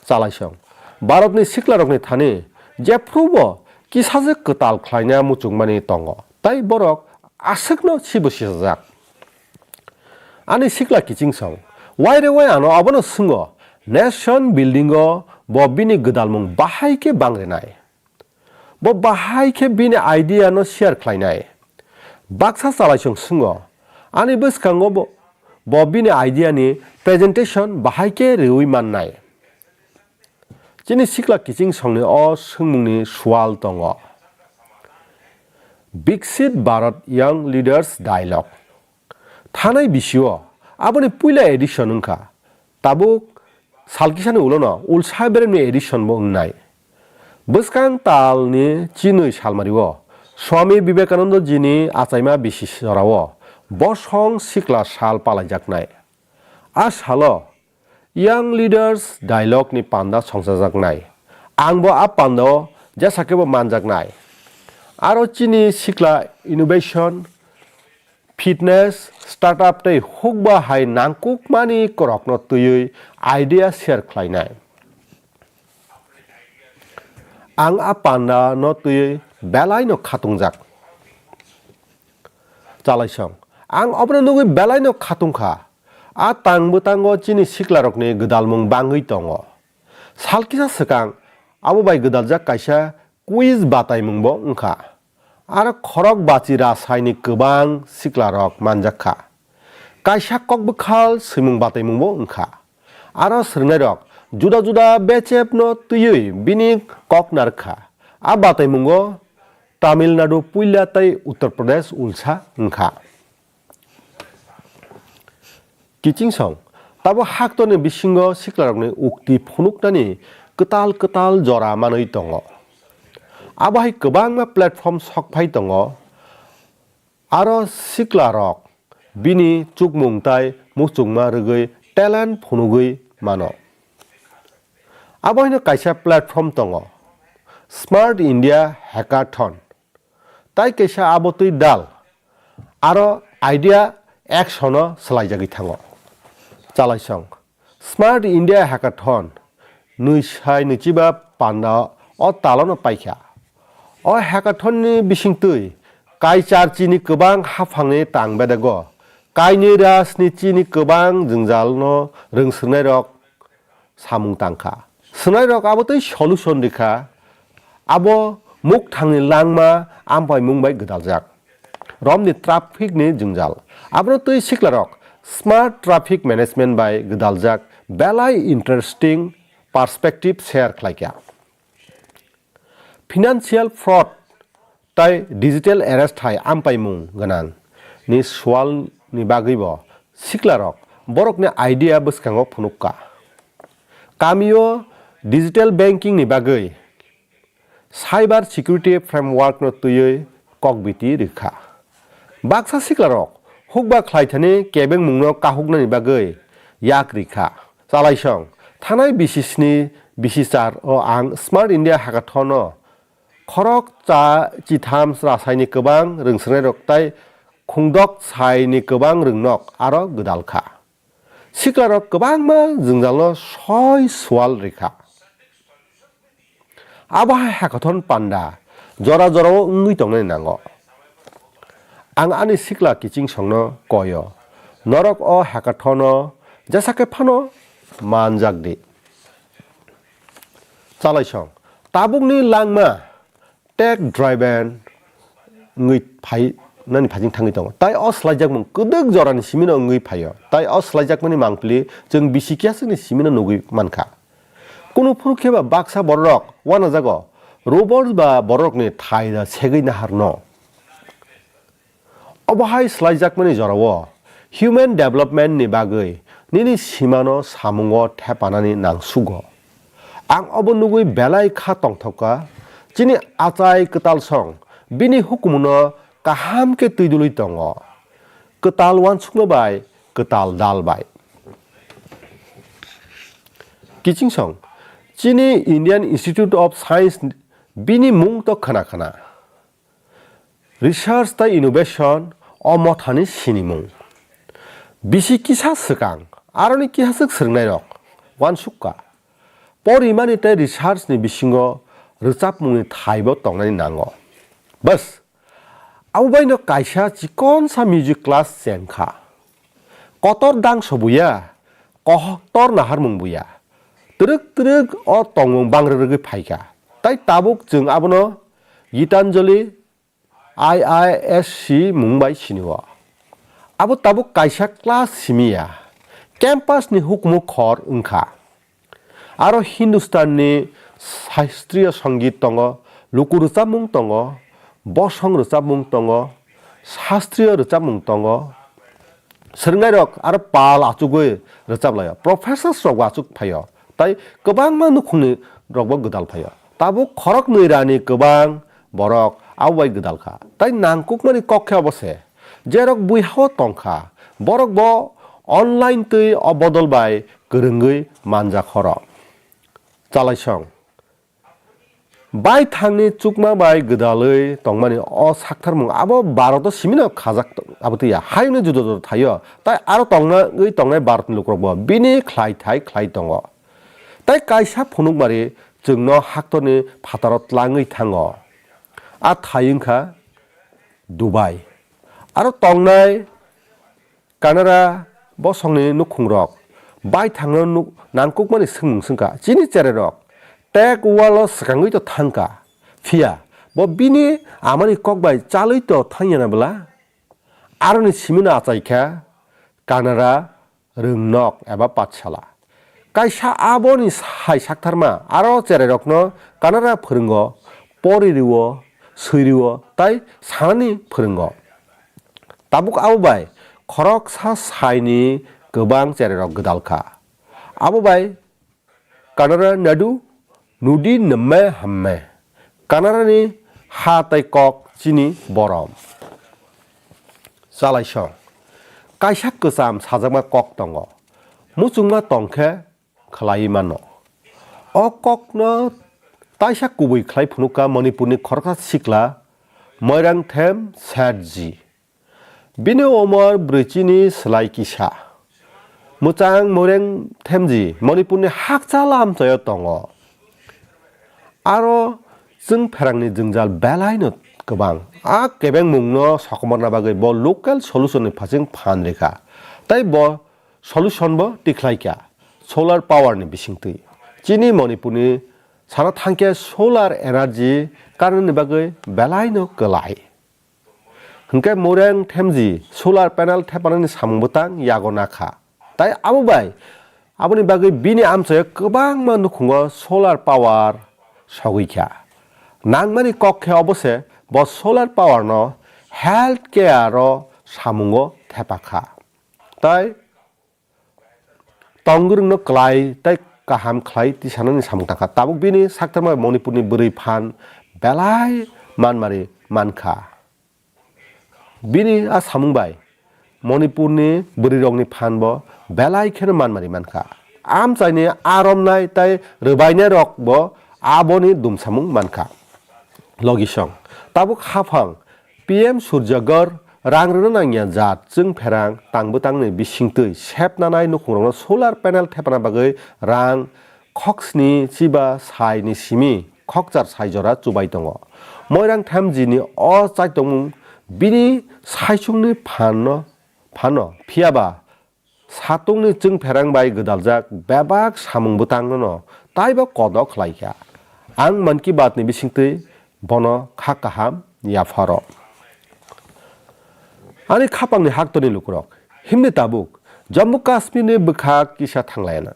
Chalaisong, Bharatni siklarokni thani jephrubo kisajwk kwtal khlaina muchungmani tongo, tei borok aswkno sibo sisajak. Ani sikla kichingsong, waire wai ano abono swngo, nation building o bo bini gwdalmung bahai khe bang rwnai. Bo bahai khe bini idea no share khlainai. Baksa chalaisong swngo, ani bwskango bo, bo bini idea ni presentation bahai khe rwui mannai. Chini sikla kichingsongni o swngmungni sual tongo. Viksit Bharat Young Leaders Dialogue. Thanai bisio aboni puila edition wngkha. Tabuk salkisani ulono ulsa beremni edition bo wngnai. Bwskang talni chinwi salmario Swami Vivekananda jini achaima bisi jorao bosong sikla sal palaijaknai. A salo Young Leaders Dialogue ni panda songchajaknai. Ang bo a pandao jesa khe bo manjaknai. Aro chini sikla innovation, fitness, startup tei hukba hai nangkukmani korokno twiwi idea share khlainai. Ang a panda no twiwi belai no khatungjak. Chalaisong, ang obono nugwi belai no khatungkha. A tang bwtango chini siklarokni gwdalmung bangwi tongo. Salkisa swkang abo bai gwdaljak kaisa quiz bataimungbo wngkha. Aro khorok bachi rasaini kwbang siklarok manjakha. Kaisa kokbwkhal swimung bataimungbo wngkha. Aro swrwngnairok juda juda bechepno twiwi bini kok narwkha. A bataimungo Tamil Nadu puila tei Uttar Pradesh ulsa wngkha. Kichingsong, tabo haktorni bisingo siklarokni ukti phunuknani kwtal kwtal jora manwi tongo. Abo hai kwbangma platform sokphai tongo, aro siklarok bini chukmung tai muchungma rwgwi talent phunugwi mano. Abo haino kaisa platform tongo, Smart India Hackathon. Tai kaisa abo twi dal aro idea action o swlaijagwi thango. Chalaisong, Smart India Hackathon nwi sai nwichiba panda o talono paikha. O hackathon ni bisingtwi kaicharchini kwbang haphangni tang bedego, kainwi rasni chini kwbang jwngjalno rwngswrwngnairok samung tangkha. Swrwngnairok abo tei solution rikha. Abo mukthangni langma ampaimung bai gwdaljak. Romni traffic ni jwngjal. Abono twi siklarok smart traffic management bai gwdaljak belai interesting perspective share khlaikha. Financial fraud tai digital arrest hai ampaimung gwnang ni sual ni bagwi bo siklarok borokni idea bwskango phunukka. Kamio digital banking ni bagwi cyber security framework no twiwi kokbiti rwkha. Baksa siklarok hukba khlaithani kebengmungno kahuknani bagwi yak rikha. Chalaisong, thanai bisi sni bisi char o ang Smart India Hackathon-o khorok cha chitham rasaini kwbang rwngswrwngnairok tai khungdok saini kwbang rwngnok aro gwdalkha. Siklarok kwbangma jwngjalno soi sual rikha. Abo hai hackathon panda jora jorao wngwi tongnani nango. Ang ani sikla kiching songno koyo, norok o hackathon-o jesa khe phano manjak di. Chalaisong, tabukni langma tech driven wngwi phai nani phaising thangwi tongo. Tai o swlaijakmung kwdwk jorani simino wngwi phaio. Tai o swlaijakmani mangpili chwng bisi kiyaswkni simino nugwi mankha. Kunu phuru khe ba baksa bororok wanajago, robots ba bororokni thaida segwi naharno. Obo hai swlaijakmani jorao human development ni bagwi nini simano samungo thepanani nangsugo. Ang obo nugwi belai kha tongthokha. Chini achai kwtal song bini hukumuno kaham khe twidulwi tongo. Kwtal uansukma bai, kwtal dal bai. Kiching song, chini Indian Institute of Science bini mung to khna khna. Research tei innovation o mothani sinimung. Bisi kisa swkang, aroni kihaswk swrwngnairok uansukha. Porimani tei research ni bisingo rwchapmungni thaibo tongnani nango. Bas, abo baino kaisa chikonsa music class chengkha. Kotor dangso buya, kotor naharmung buya. Twrwk twrwk o tongmung bangrwrwgwi phaikha. Tai tabuk chwng abono Gitanjali I I S C mung bai sinio. Abo tabuk kaisa class simiya. Campus ni hukumu khor wngkha. Aro Hindustan ni shastriya songit tongo, luku rwchapmung tongo, bosong rwchapmung tongo, shastriya rwchapmung tongo. Swrwngnairok aro pal achugwi rwchap laio. Professors rok bo achuk phaio. Tai kwbangma nukhungni rok bo gwdal phaio. Tabuk khoroknwi rani kwbang borok abo bai gwdal kha. Tai nangkukmani kok khe obo se. Jerok buihao tong kha, borok bo online twi o bodol bai kwrwngwi manjak horo. Chalaisong. Baithangni chukma bai gwdalwi tongmani o saktharmung abo Bharoto simino khajak to-, abo twiya. Hayungni juda juda thaio, tai aro tongna-, wi tongnai Bharotni lukurokbo bini khlai thai khlai tongo. Tai kaisa phunukmari chwngno haktorni phataro tlangwi thango. A thai wngkha Dubai. Aro tongnai Kanara bosongni nukhungrok baithangno nuk-, nangkukmani swngmung swngkha. Chini chererok tech world-o swkangwi to thangkha. Phiya bo bini amani kok bai chalwi to thangya na bwla? Aroni simino achaikha Kanara rwngnok eba pathsala. Kaisa aboni hai saktharma aro cherairokno Kannada phwrwngo, pori rwo, swi rwo tai sanani phwrwngo. Tabuk abo bai khoroksa saini kwbang cherairok gwdal kha. Abo bai Kannada nadu nudi namme hamme. Kannadani ha tai kok chini borom. Chalaisong. Kaisa kwcham sajakma kok tongo. Muchungma tong khe khlaiwi mano. O kokno taisa kubui khlai phunukha Manipurni khoroksa sikla Moirangthem Serji. Bini umor brwichini slai kisa. Mwchang Moirangthemji Manipurni hakchal amchaio tongo. Aro chwng pherangni jwngjal belaino kwbang. A kebengmungno sokomorna bagwi bo local solution ni phaising phan rikha. Tai bo solution bo tikhlaikha solar power ni bisingtwi. Chini Manipurni sana thangkhe solar energy current ni bagwi belaino kwlai. Hwnkhe Moirangthemji solar panel thepanani samung bwtang yago nakha. Tai abo bai aboni bagwi bini amchaio kwbangma nukhungo solar power sogwi kha. Nangmani kok khe obo se bo solar power no health care o samungo thepa kha. Tai tongwrwngno kwlai tei kaham khlai tisanani samung tangkha. Tabuk bini saktarma Manipurni bwrwi phan belai manmari mankha. Bini a samung bai Manipurni bwrwirokni phan bo belai kheno manmari mankha. Amchaini aromnai tei rwbainairok bo aboni dumsamung mankha. Logisong. Tabuk haphang P M Surjagor rang rwna nangya jat chwng pherang tangbo tangni bisingtwi sepnanai nukhungrokno solar panel thepana bagwi rang khoksni chiba sai ni simi khokchar sai jora chubai tongo. Moirang Thamjini o chaitongmung bini saichungni phanno, phano, phiyaba satungni chwng pherang bai gwdaljak bebak samung bwtangno taibo kodo khlaikha. Ang Mann Ki Baat ni bisingtwi bono kha kaham yapharo. Ani khapangni haktorni lukurok, himni tabuk Jammu Kashmirni bwkhak kisa thanglaiana.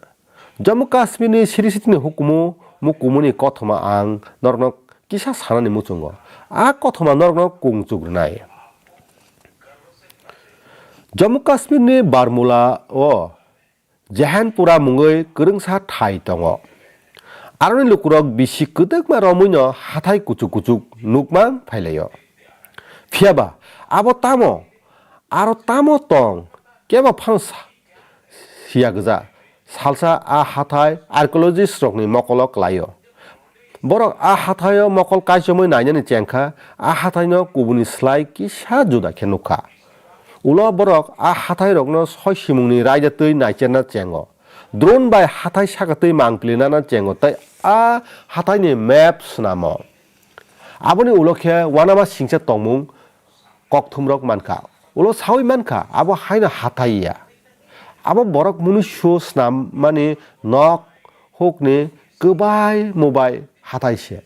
Jammu Kashmirni siri sitini hukumu mukumuni kothoma ang norokno kisa sanani muchungo. A kothoma norokno kung chukrwnai. Jammu Kashmirni Barmula o Jehanpura mungwi kwrwngsa thai tongo. Aroni lukurok bisi kwdwkma romwino hathai kuchuk kuchuk nukmang phailaio. Phiyaba abo tamo? Aro tamo tong? Kebo phano sa-, siya gwja. Salsa a hathai archaeologist rokni mokolo klaio. Borok a hathaio mokol kaichomwi nainani chengkha, a hathaino kubuni slai kisa juda khe nukha. Ulo borok a hathairokno soi simungni raida twi naicherna chengo. Drone bai hathai saka twi mangpili nana chengo tei a hathaini map snamo. Aboni ulo khe uanama singcha tongmung kokthumrok mankha. Ulo saui mankha, abo haino hathai ya. Abo borok munuisu snammani nok hukni kwbai mubai hathai se.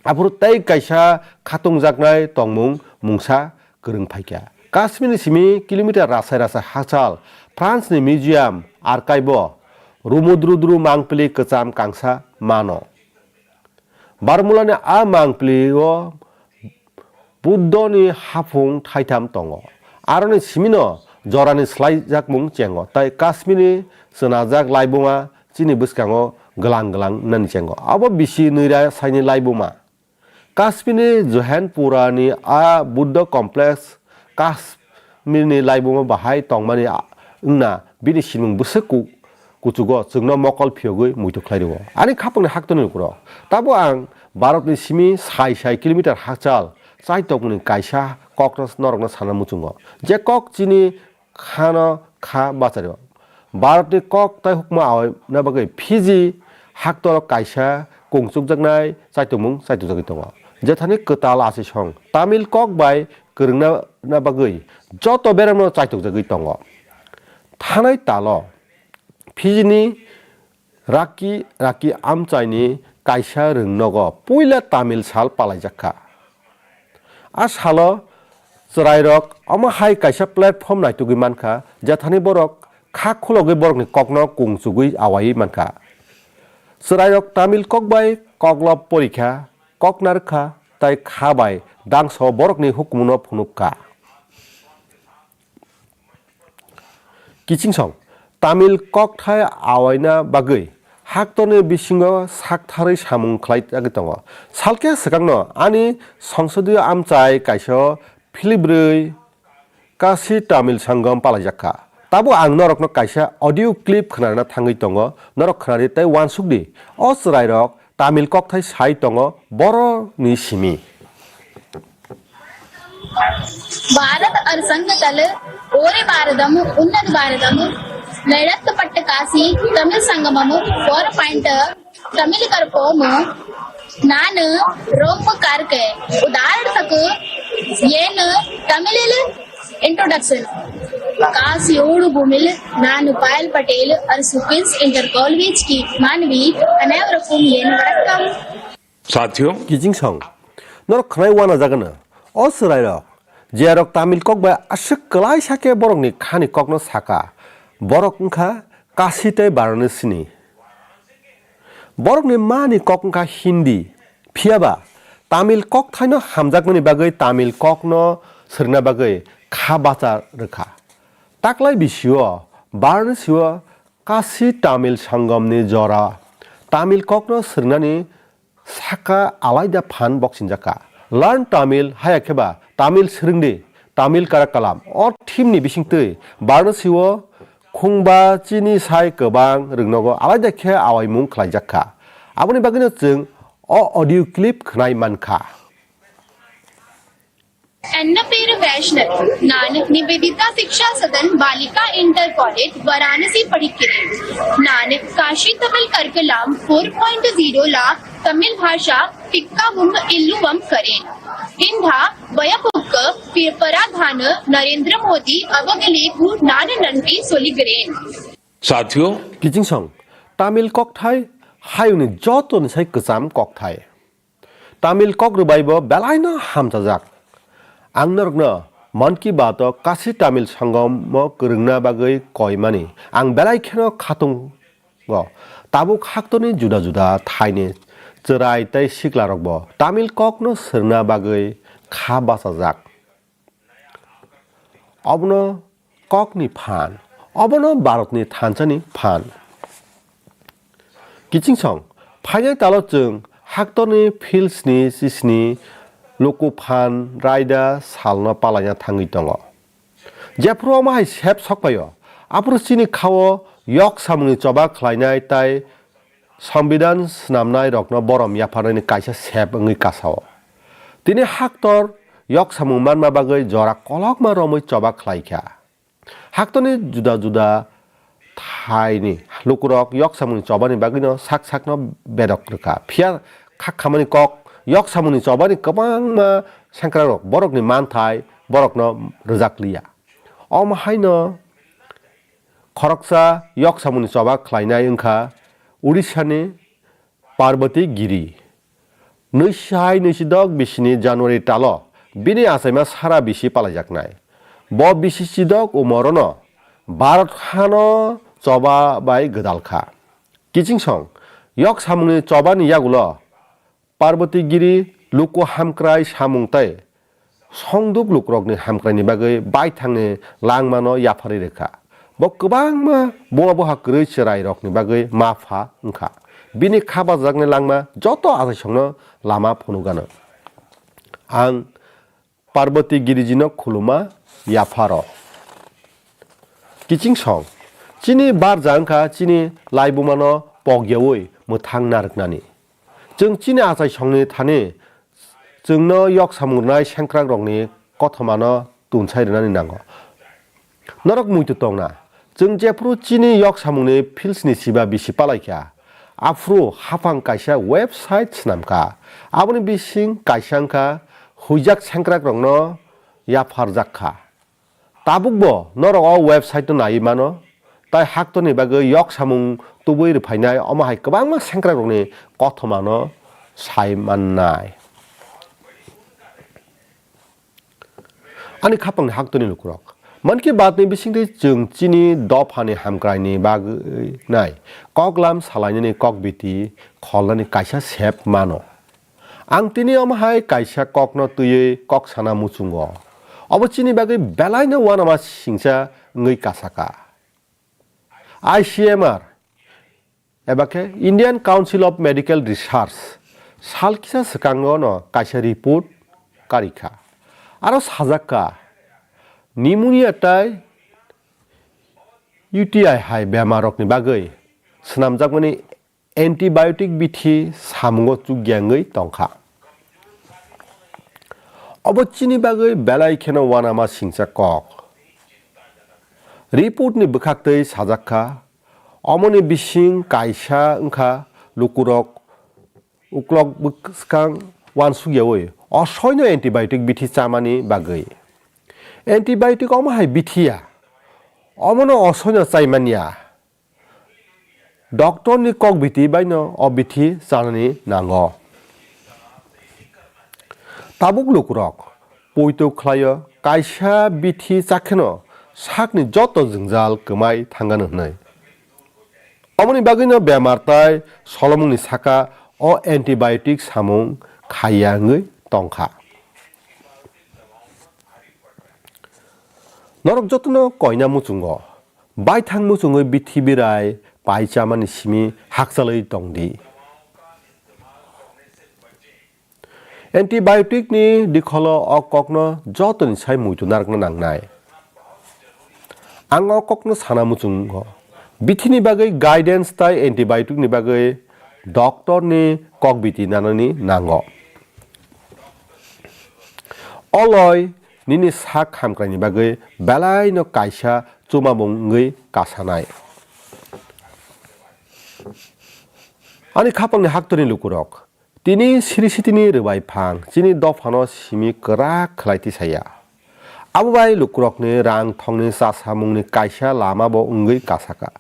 Aphuru tei kaisa khatungjaknai tongmung mungsa kwrwng phaikha. Kashmirni simi kilometer rasai rasai hachal France ni museum archive o rumudrudru mangpili kwcham kangsa mano. Barmulani a mangpili o Buddhoni haphung thaitham tongo. Aroni simino jorani slaijakmung chengo, tei Kashmirni chwnajak laibuma chini bwskango glang glang nani chengo. Abo bisi nwira saini laibuma. Kashmirni Johanpurani a Buddha complex Kashmirni laibuma bahai tongmani a-, wngna bini simung bwswk ku-, kuchugo chwngno mokol phiyogwi muitu khlai rwo. Ani khapangni haktorni lukurok. Tabo ang Bharatni simi sai sai kilometer hakchal chaitokmani kaisa kokno norokno sana muchungo. Je kok chini khano kha bachari o. Bharatni kok tai hukma awaina bagwi Fiji haktoro kaisa kungchukjaknai chaitomung chaitukjagwi tongo. Jethani kwtal asisong Tamil kok bai kwrwngna bagwi joto beremno chaitukjagwi tongo. Thanai talo Fiji ni Raki Raki amchaini kaisa rwngnogo puila Tamil sal palaijakha. A salo chwrairok omo hai kaisa platform naitugwi mankha, jethani borok kha khulogwi borokni kokno kung chugwi awaiwi mankha. Chwrairok Tamil kok bai koklob porikha, kok narwkha, tei kha bai dangso borokni hukumu no phunukha. Kichingsong, Tamil kokthai awaina bagwi haktorni bisingo saktharwi samung khlai jagwi tongo. Salkhe swkangno ani songsodiyo amchai kaisa philibrwi Kasi Tamil Sangam palaijakha. Tabuk ang norokno kaisa audio clip khwnarina thangwi tongo, norok khwnadi tei uansukdi. O chwrairok Tamil kokthai sai tongo boroni simi. Bharat और संघ कल ओरे भारतम उन्नत भारतम नैड़त्त पट्ट कासी तमिल Sangamam four point Tamil करपोम नान रोम कारके उदाहरण तक येन तमिलिल Introduction. काश योड़ भूमिल नान पायल पटेल और सुपिंस इंटर कॉलेज की मानवी अनेवरकुम येन वरकम. साथियों, Kichingsong, norok khwnai uanajagano. O chwrairok, jerok Tamil kok bai aswk kwlai sakhe borokni khani kokno saka, borok wngkha Kasi tei Varanasini. Borokni mani kok wngkha Hindi, phiyaba Tamil kokthaino hamjakmani bagwi Tamil kokno swrwngna bagwi kha bacha rwkha. Taklai bisio Varanasio Kasi Tamil Sangamni jora Tamil kokno swrwngnani saka alaida phan boksinjakha. Learn Tamil, haya kheba Tamil swrwngdi, Tamil Karakkalam. O theme ni bisingtwi Varanasi o khungba chini sai kwbang rwngnogo alaida khe awaimung khlaijak kha. Aboni bagwino chwng o audio clip khwnai man kha. एन पेर वैष्णव। नान निवेदिता शिक्षा सदन बालिका inter college Varanasi पढ़ी किरेन। नान काशी तमिल करकलाम four point zero ला तमिल भाषा पिक्का वुम इल्लुवम करेन। हिंदा वयपुक पिरपरा धान नरेंद्र मोदी अवगलेगु नान नन्पी सोलिगरेन। साथियों, Kichingsong, Tamil kokthai hayungni joto ni sai kwcham kokthai. Tamil kok rwbaibo belaino hamchajak. Ang norokno Mann Ki Baat o Kasi Tamil Sangomo kwrwngna bagwi koimani ang belai kheno khatung go. Tabuk haktorni juda juda thaini chwrai tei siklarokbo Tamil kokno swrwngna bagwi kha bachajak. Obono kokni phan, obono Bharatni thansani phan. Kichingsong, phainai talo chwng haktorni fields ni chisni luku phan raida salno palaina thangwi tongo. Jephru omo hai sep sokpaio, aphuru chini khao yok samungni choba khlainai tai Sambidan swnamnai rokno borom yapharnani kaisa sep wngwi kasao. Tini haktor yok samung manma bagwi jora kolokma romwi choba khlaikha. Haktorni juda juda thaini lukurok yok samungni chobani bagwino sak sakno bedok rwkha. Phiya khak khamani kok yok samungni chobani kwbangma sengkrakrok borokni manthai borokno rwjak liya. Omo haino khoroksa yok samungni choba khlainai wngkha Odisha ni Parvati Giri. Nwi sai nwi sidok bisini January talo bini achaima sara bisi palaijaknai. Bo bisi sidok umorono Bharat hano choba bai gwdal kha. Kichingsong yok samungni chobani yagulo Parvati Giri luku hamkrai samung tei songduk lukurokni hamkraini bagwi baithangni langmano yapharwi rwkha. Bo kwbangma buma buha kwrwi chwrairokni bagwi ma pha wngkha. Bini kha bajakni langma joto achaisongno lama phunukgano. Ang Parvati Girijino khuluma yapharo. Kichingsong, chini barja wngkha chini laibumano pokyaui mwthang narwknani. Chwng chini achaisongni thani chwngno yok samung rwnai sengkrakrokni kothomano tunsai rwnani nango. Norok muitu tongna, chwng jephru chini yok samungni fieldsni siba bisi palaikha, aphuru haphang kaisa website swnamkha. Aboni bising kaisa wngkha huijak sengkrakrokno yapharjak kha. Tabukbo norok o website no naiwi mano, tai haktorni bagwi yok samung tubui rwphainai omo hai kwbangma sengkrakrokni kothomano sai mannai. Ani khapangni haktorni lukurok, Mann Ki Baat ni bisingtwi chwng chini dophani hamkraini bagwi nai koklam salainani kokbiti kholnani kaisa sep mano. Ang tini omo hai kaisa kokno twiwi kok sana muchungo. Obo chini bagwi belaino uanama singcha wngwi kasaka. I C M R, eba khe Indian Council of Medical Research, sal kisa swkango no kaisa report karikha. Aro sajakka, pneumonia tai U T I hai bemarokni bagwi swnamjakmani antibiotic bithi samungo chukya wngwi tongkha. Obo chini bagwi belai kheno uanama singcha kok. Report ni bwkhaktwi sajakha, omoni bising kaisa wngkha lukurok uklok bwskang uansukyaui osoino antibiotic bithi chamani bagwi. Antibiotic omo hai bithi ya, omono osoino chaimanya. Doctor ni kok bithi baino o bithi chanani nango. Tabuk lukurok poito khlaio kaisa bithi chakheno sakni joto jwngjal kwmai thangano hwnwi. Omoni bagwino bemar tai solomungni saka o antibiotic samung khaiya wngwi tongkha. Norok jotono koina muchungo, baithang muchungwi bithi birai pai chamani simi hakchalwi tongdi. Antibiotic ni dikholo o kokno jotoni sai muitu narwkna nangnai. Ang o kokno sana muchungo. Bithini bagwi guidance tai antibiotic ni bagwi doctor ni kokbiti nanani nango. Oloi nini sak hamkraini bagwi belaino kaisa chumamung wngwi kasanai. Ani khapangni haktorni lukurok, tini siri sitini rwbai phang chini dophano simi kwrak khlai tisaya. Abo bai lukurokni rang thongni chasamungni kaisa lama bo wngwi kasaka.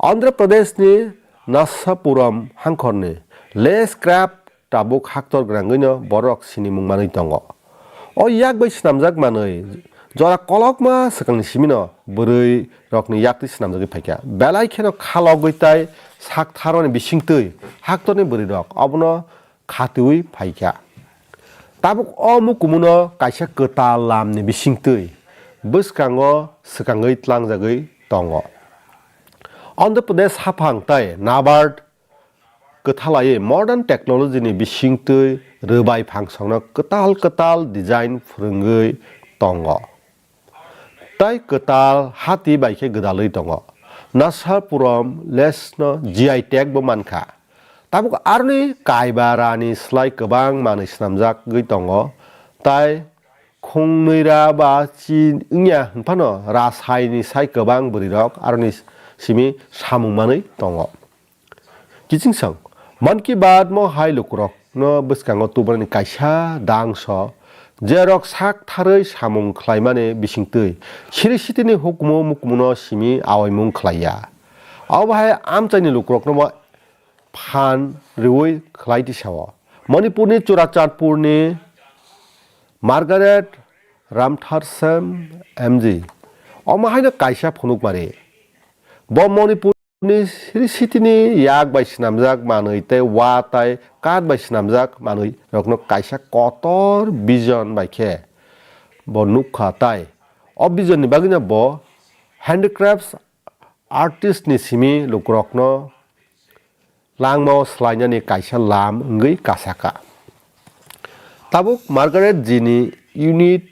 Andhra Pradeshni Narasapuram hangkhorni Lash Craft tabuk haktor gwnangwino borok sinimung manwi tongo. O yak bai swnamjak manwi jora kolokma swkangni simino bwrwi rokni yaktwi swnamjagwi phaikha. Belai kheno khalogwi tai sak tharmani bisingtwi haktorni bwrwi rok obono khatiwi phaikha. Tabuk o mukumuno kaisa kwtal lamni bisingtwi bwskango swkangwi tlangjagwi tongo. Andhra Pradesh haphang tai NABARD kwthalai modern technology ni bisingtwi rwbai phangsongno kwtal kwtal design phwrwngwi tongo. Tai kwtal hati bai khe gwdalwi tongo. Narasapuram lash no G I tag bo mankha. Tabuk aroni kaiba rani slai kwbang manwi swnamjagwi tongo. Tai khungnwi ra ba chi wngya hwnphano rasaini sai kwbang bwrwirok aroni simi samung manwi tongo. Kichingsong, Mann Ki Baat mo hai lukurokno bwskango tubunani kaisa dangso, jerok sak tharwi samung khlaimani bisingtwi siri sitini hukumu mukumuno simi awaimung khlaiya. Abo hai amchaini lukurokno bo phan rwui khlai tisao. Manipurni Churachandpurni Margaret Ramtharsam M G omo haino kaisa phunukmari. Bo Manipur ni siri sitini yak bai swnamjak manwi tei wa tai kath bai swnamjak manwi rokno kaisa kotor vision bai khe bo nukha tai o vision ni bagwino bo handicrafts artist ni simi lukurokno langmao swlainani kaisa lam wngwi kasaka. Tabuk Margaret G ni unit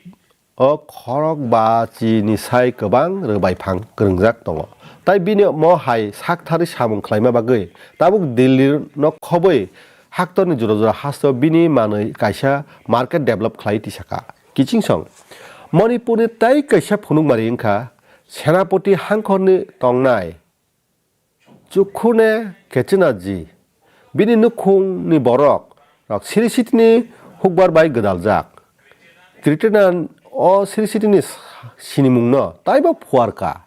o khorok ba chi ni sai kwbang rwbai phang kwrwngjak tongo. Tai bini omo hai saktharwi samung khlaima bagwi tabuk Delhi no khobwi haktorni jora jora hasteo bini manwi kaisa market develop khlai tisaka. Kichingsong Manipurni tai kaisa phunukmari wngkha Senapati hangkhorni tongnai Chukhune Kechinaji, bini nukhungni borok rok siri sitini hukbar bai gwdaljak. Kritinan o siri sitini sinimungno taibo phuarkha.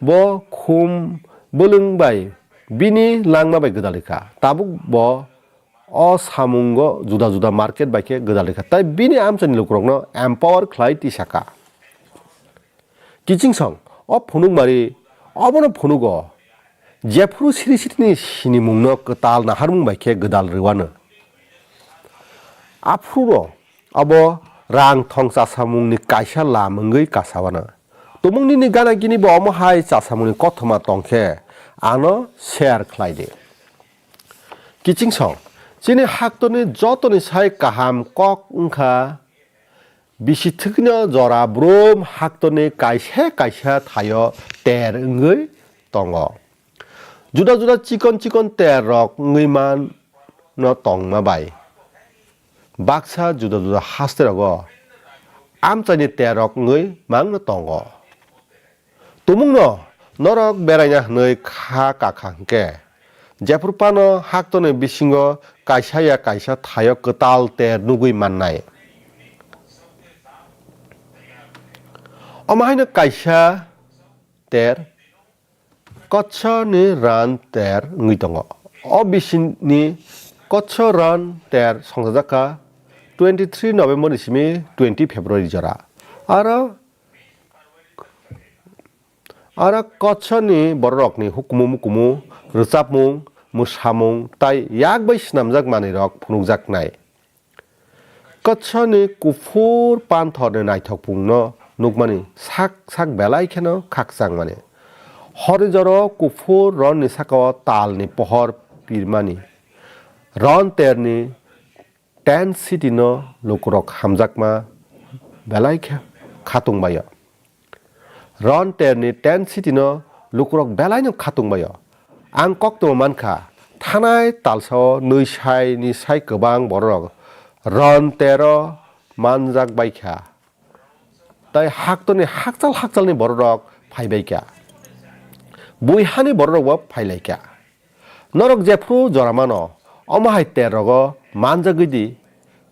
Bo khum bwlwng bai bini langma bai gwdalikha. Tabuk bo o samungo juda juda market bai khe gwdalikha. Tai bini amchaini lukurokno empower khlai tisaka. Kichingsong o phunukmari obono phunugo, jephuru siri sitini sinimungno kwtal naharmung bai khe gwdal rwano. Aphuru abo rang thong chasamungni kaisa lam wngwi kasawano. Tumung nini gana gini bo omo hai chasamungni kothoma tong khe ano share khlai di. Kichingsong chini haktorni jotoni sai kaham kok wngkha. Bisi thwkno jora brum haktorni kaisa kaisa thaio ter wngwi tongo. Juda juda chikon chikon ter rok wngwi man no tongma bai. Baksa juda juda haste rogo amchaini ter rok wngwi mangno tongo. Tumungno norok beraina hwnwi kha kakha hwnkhe, jephru phano haktorni bisingo kaisa ya kaisa thaio kwtal ter nugwi mannai. Omo haino kaisa ter Kotso ni ran ter wngwi tongo. O bisini Kotso ran ter songchajakha twenty three November ni simi twenty February jora. Aro Aro Kotso ni bororokni hukumu mukumu, rwchapmung, mwsamung tai yak bai swnamjak manwirok phunukjaknai. Kotso ni kuphur panthor ni naithokmungno nukmani sak sak belai kheno khakchangmani. Horni joro kuphur ron ni sakao tal ni pohor pirmani. Ron ter ni Tent City no lukurok hamjakma belai khe khatung baio. Ron Terni Tent City no lukurok belai no khatung baio. Ang koktwma mankha, thanai talsao nwi sai ni sai kwbang bororok Ron Tero manjak baikha. Tai haktorni hakchal hakchalni bororok phaibaikha. Bui hani bororokbo phailaikha. Norok jephru jora mano, omo hai terrogo manjagwi di,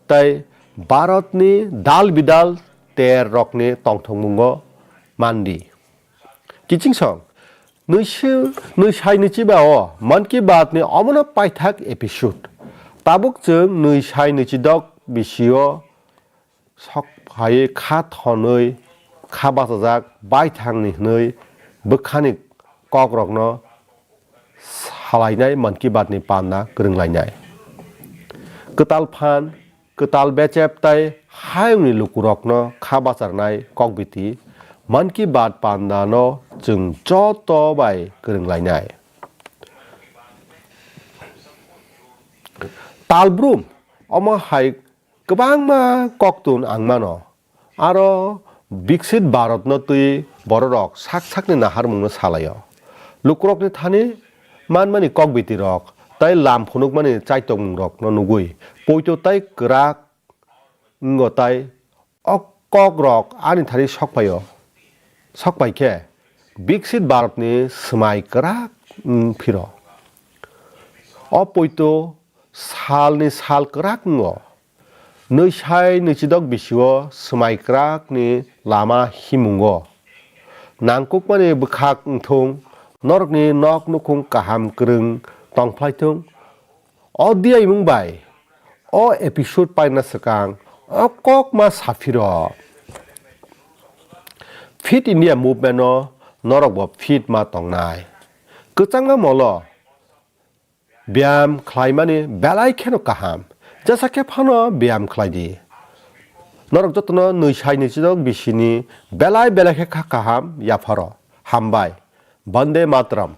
tai Bharatni dal bidal terrokni tongthokmungo mandi. Kiching song, nwi si-, nwi sai nwi chiba o Mann Ki Baat ni omono paithak episode. Tabuk chwng nwi sai nwi chidok bisio sok phaiwi kha thonwi kha bachajak baithangni hwnwi bwkhani kokrokno salainai Mann Ki Baat ni panda kwrwnglainai. Kwtal phan, kwtal bechep tai hayungni lukurokno kha bacharnai kokbiti Mann Ki Baat panda no chwng joto bai kwrwnglainai. Talbrum omo hai kwbangma koktun ang mano. Aro Biksit Bharatno twi bororok sak sakni naharmungno salaio. Lukurokni thani manmani kokbitirok tai lam phunukmani chaitokmungrokno nugwi poito tai kwrak wngo tai o kokrok ani thani sokphaio. Sokpai khe Biksit Bharatni swmai kwrak wng phiro. O poito salni sal kwrak wngo. Nwi sai nwi chidok bisio swmai kwrakni lama himungo. Nangkukmani bwkhak wngthung, norokni nok nukhung kaham kwrwng tongphlaithung. O diyaimung bai o episode paina swkang o kok ma saphiro. Fit India Movement no norokbo fit ma tongnai. Kwchangma molo Biyam khlaimani belai kheno kaham. Jesa khe phano biyam khlai di. Norok jotono nwi sai nwi chidok bisini belai belai khe kha kaham yapharo. Hambai. Bande Mataram.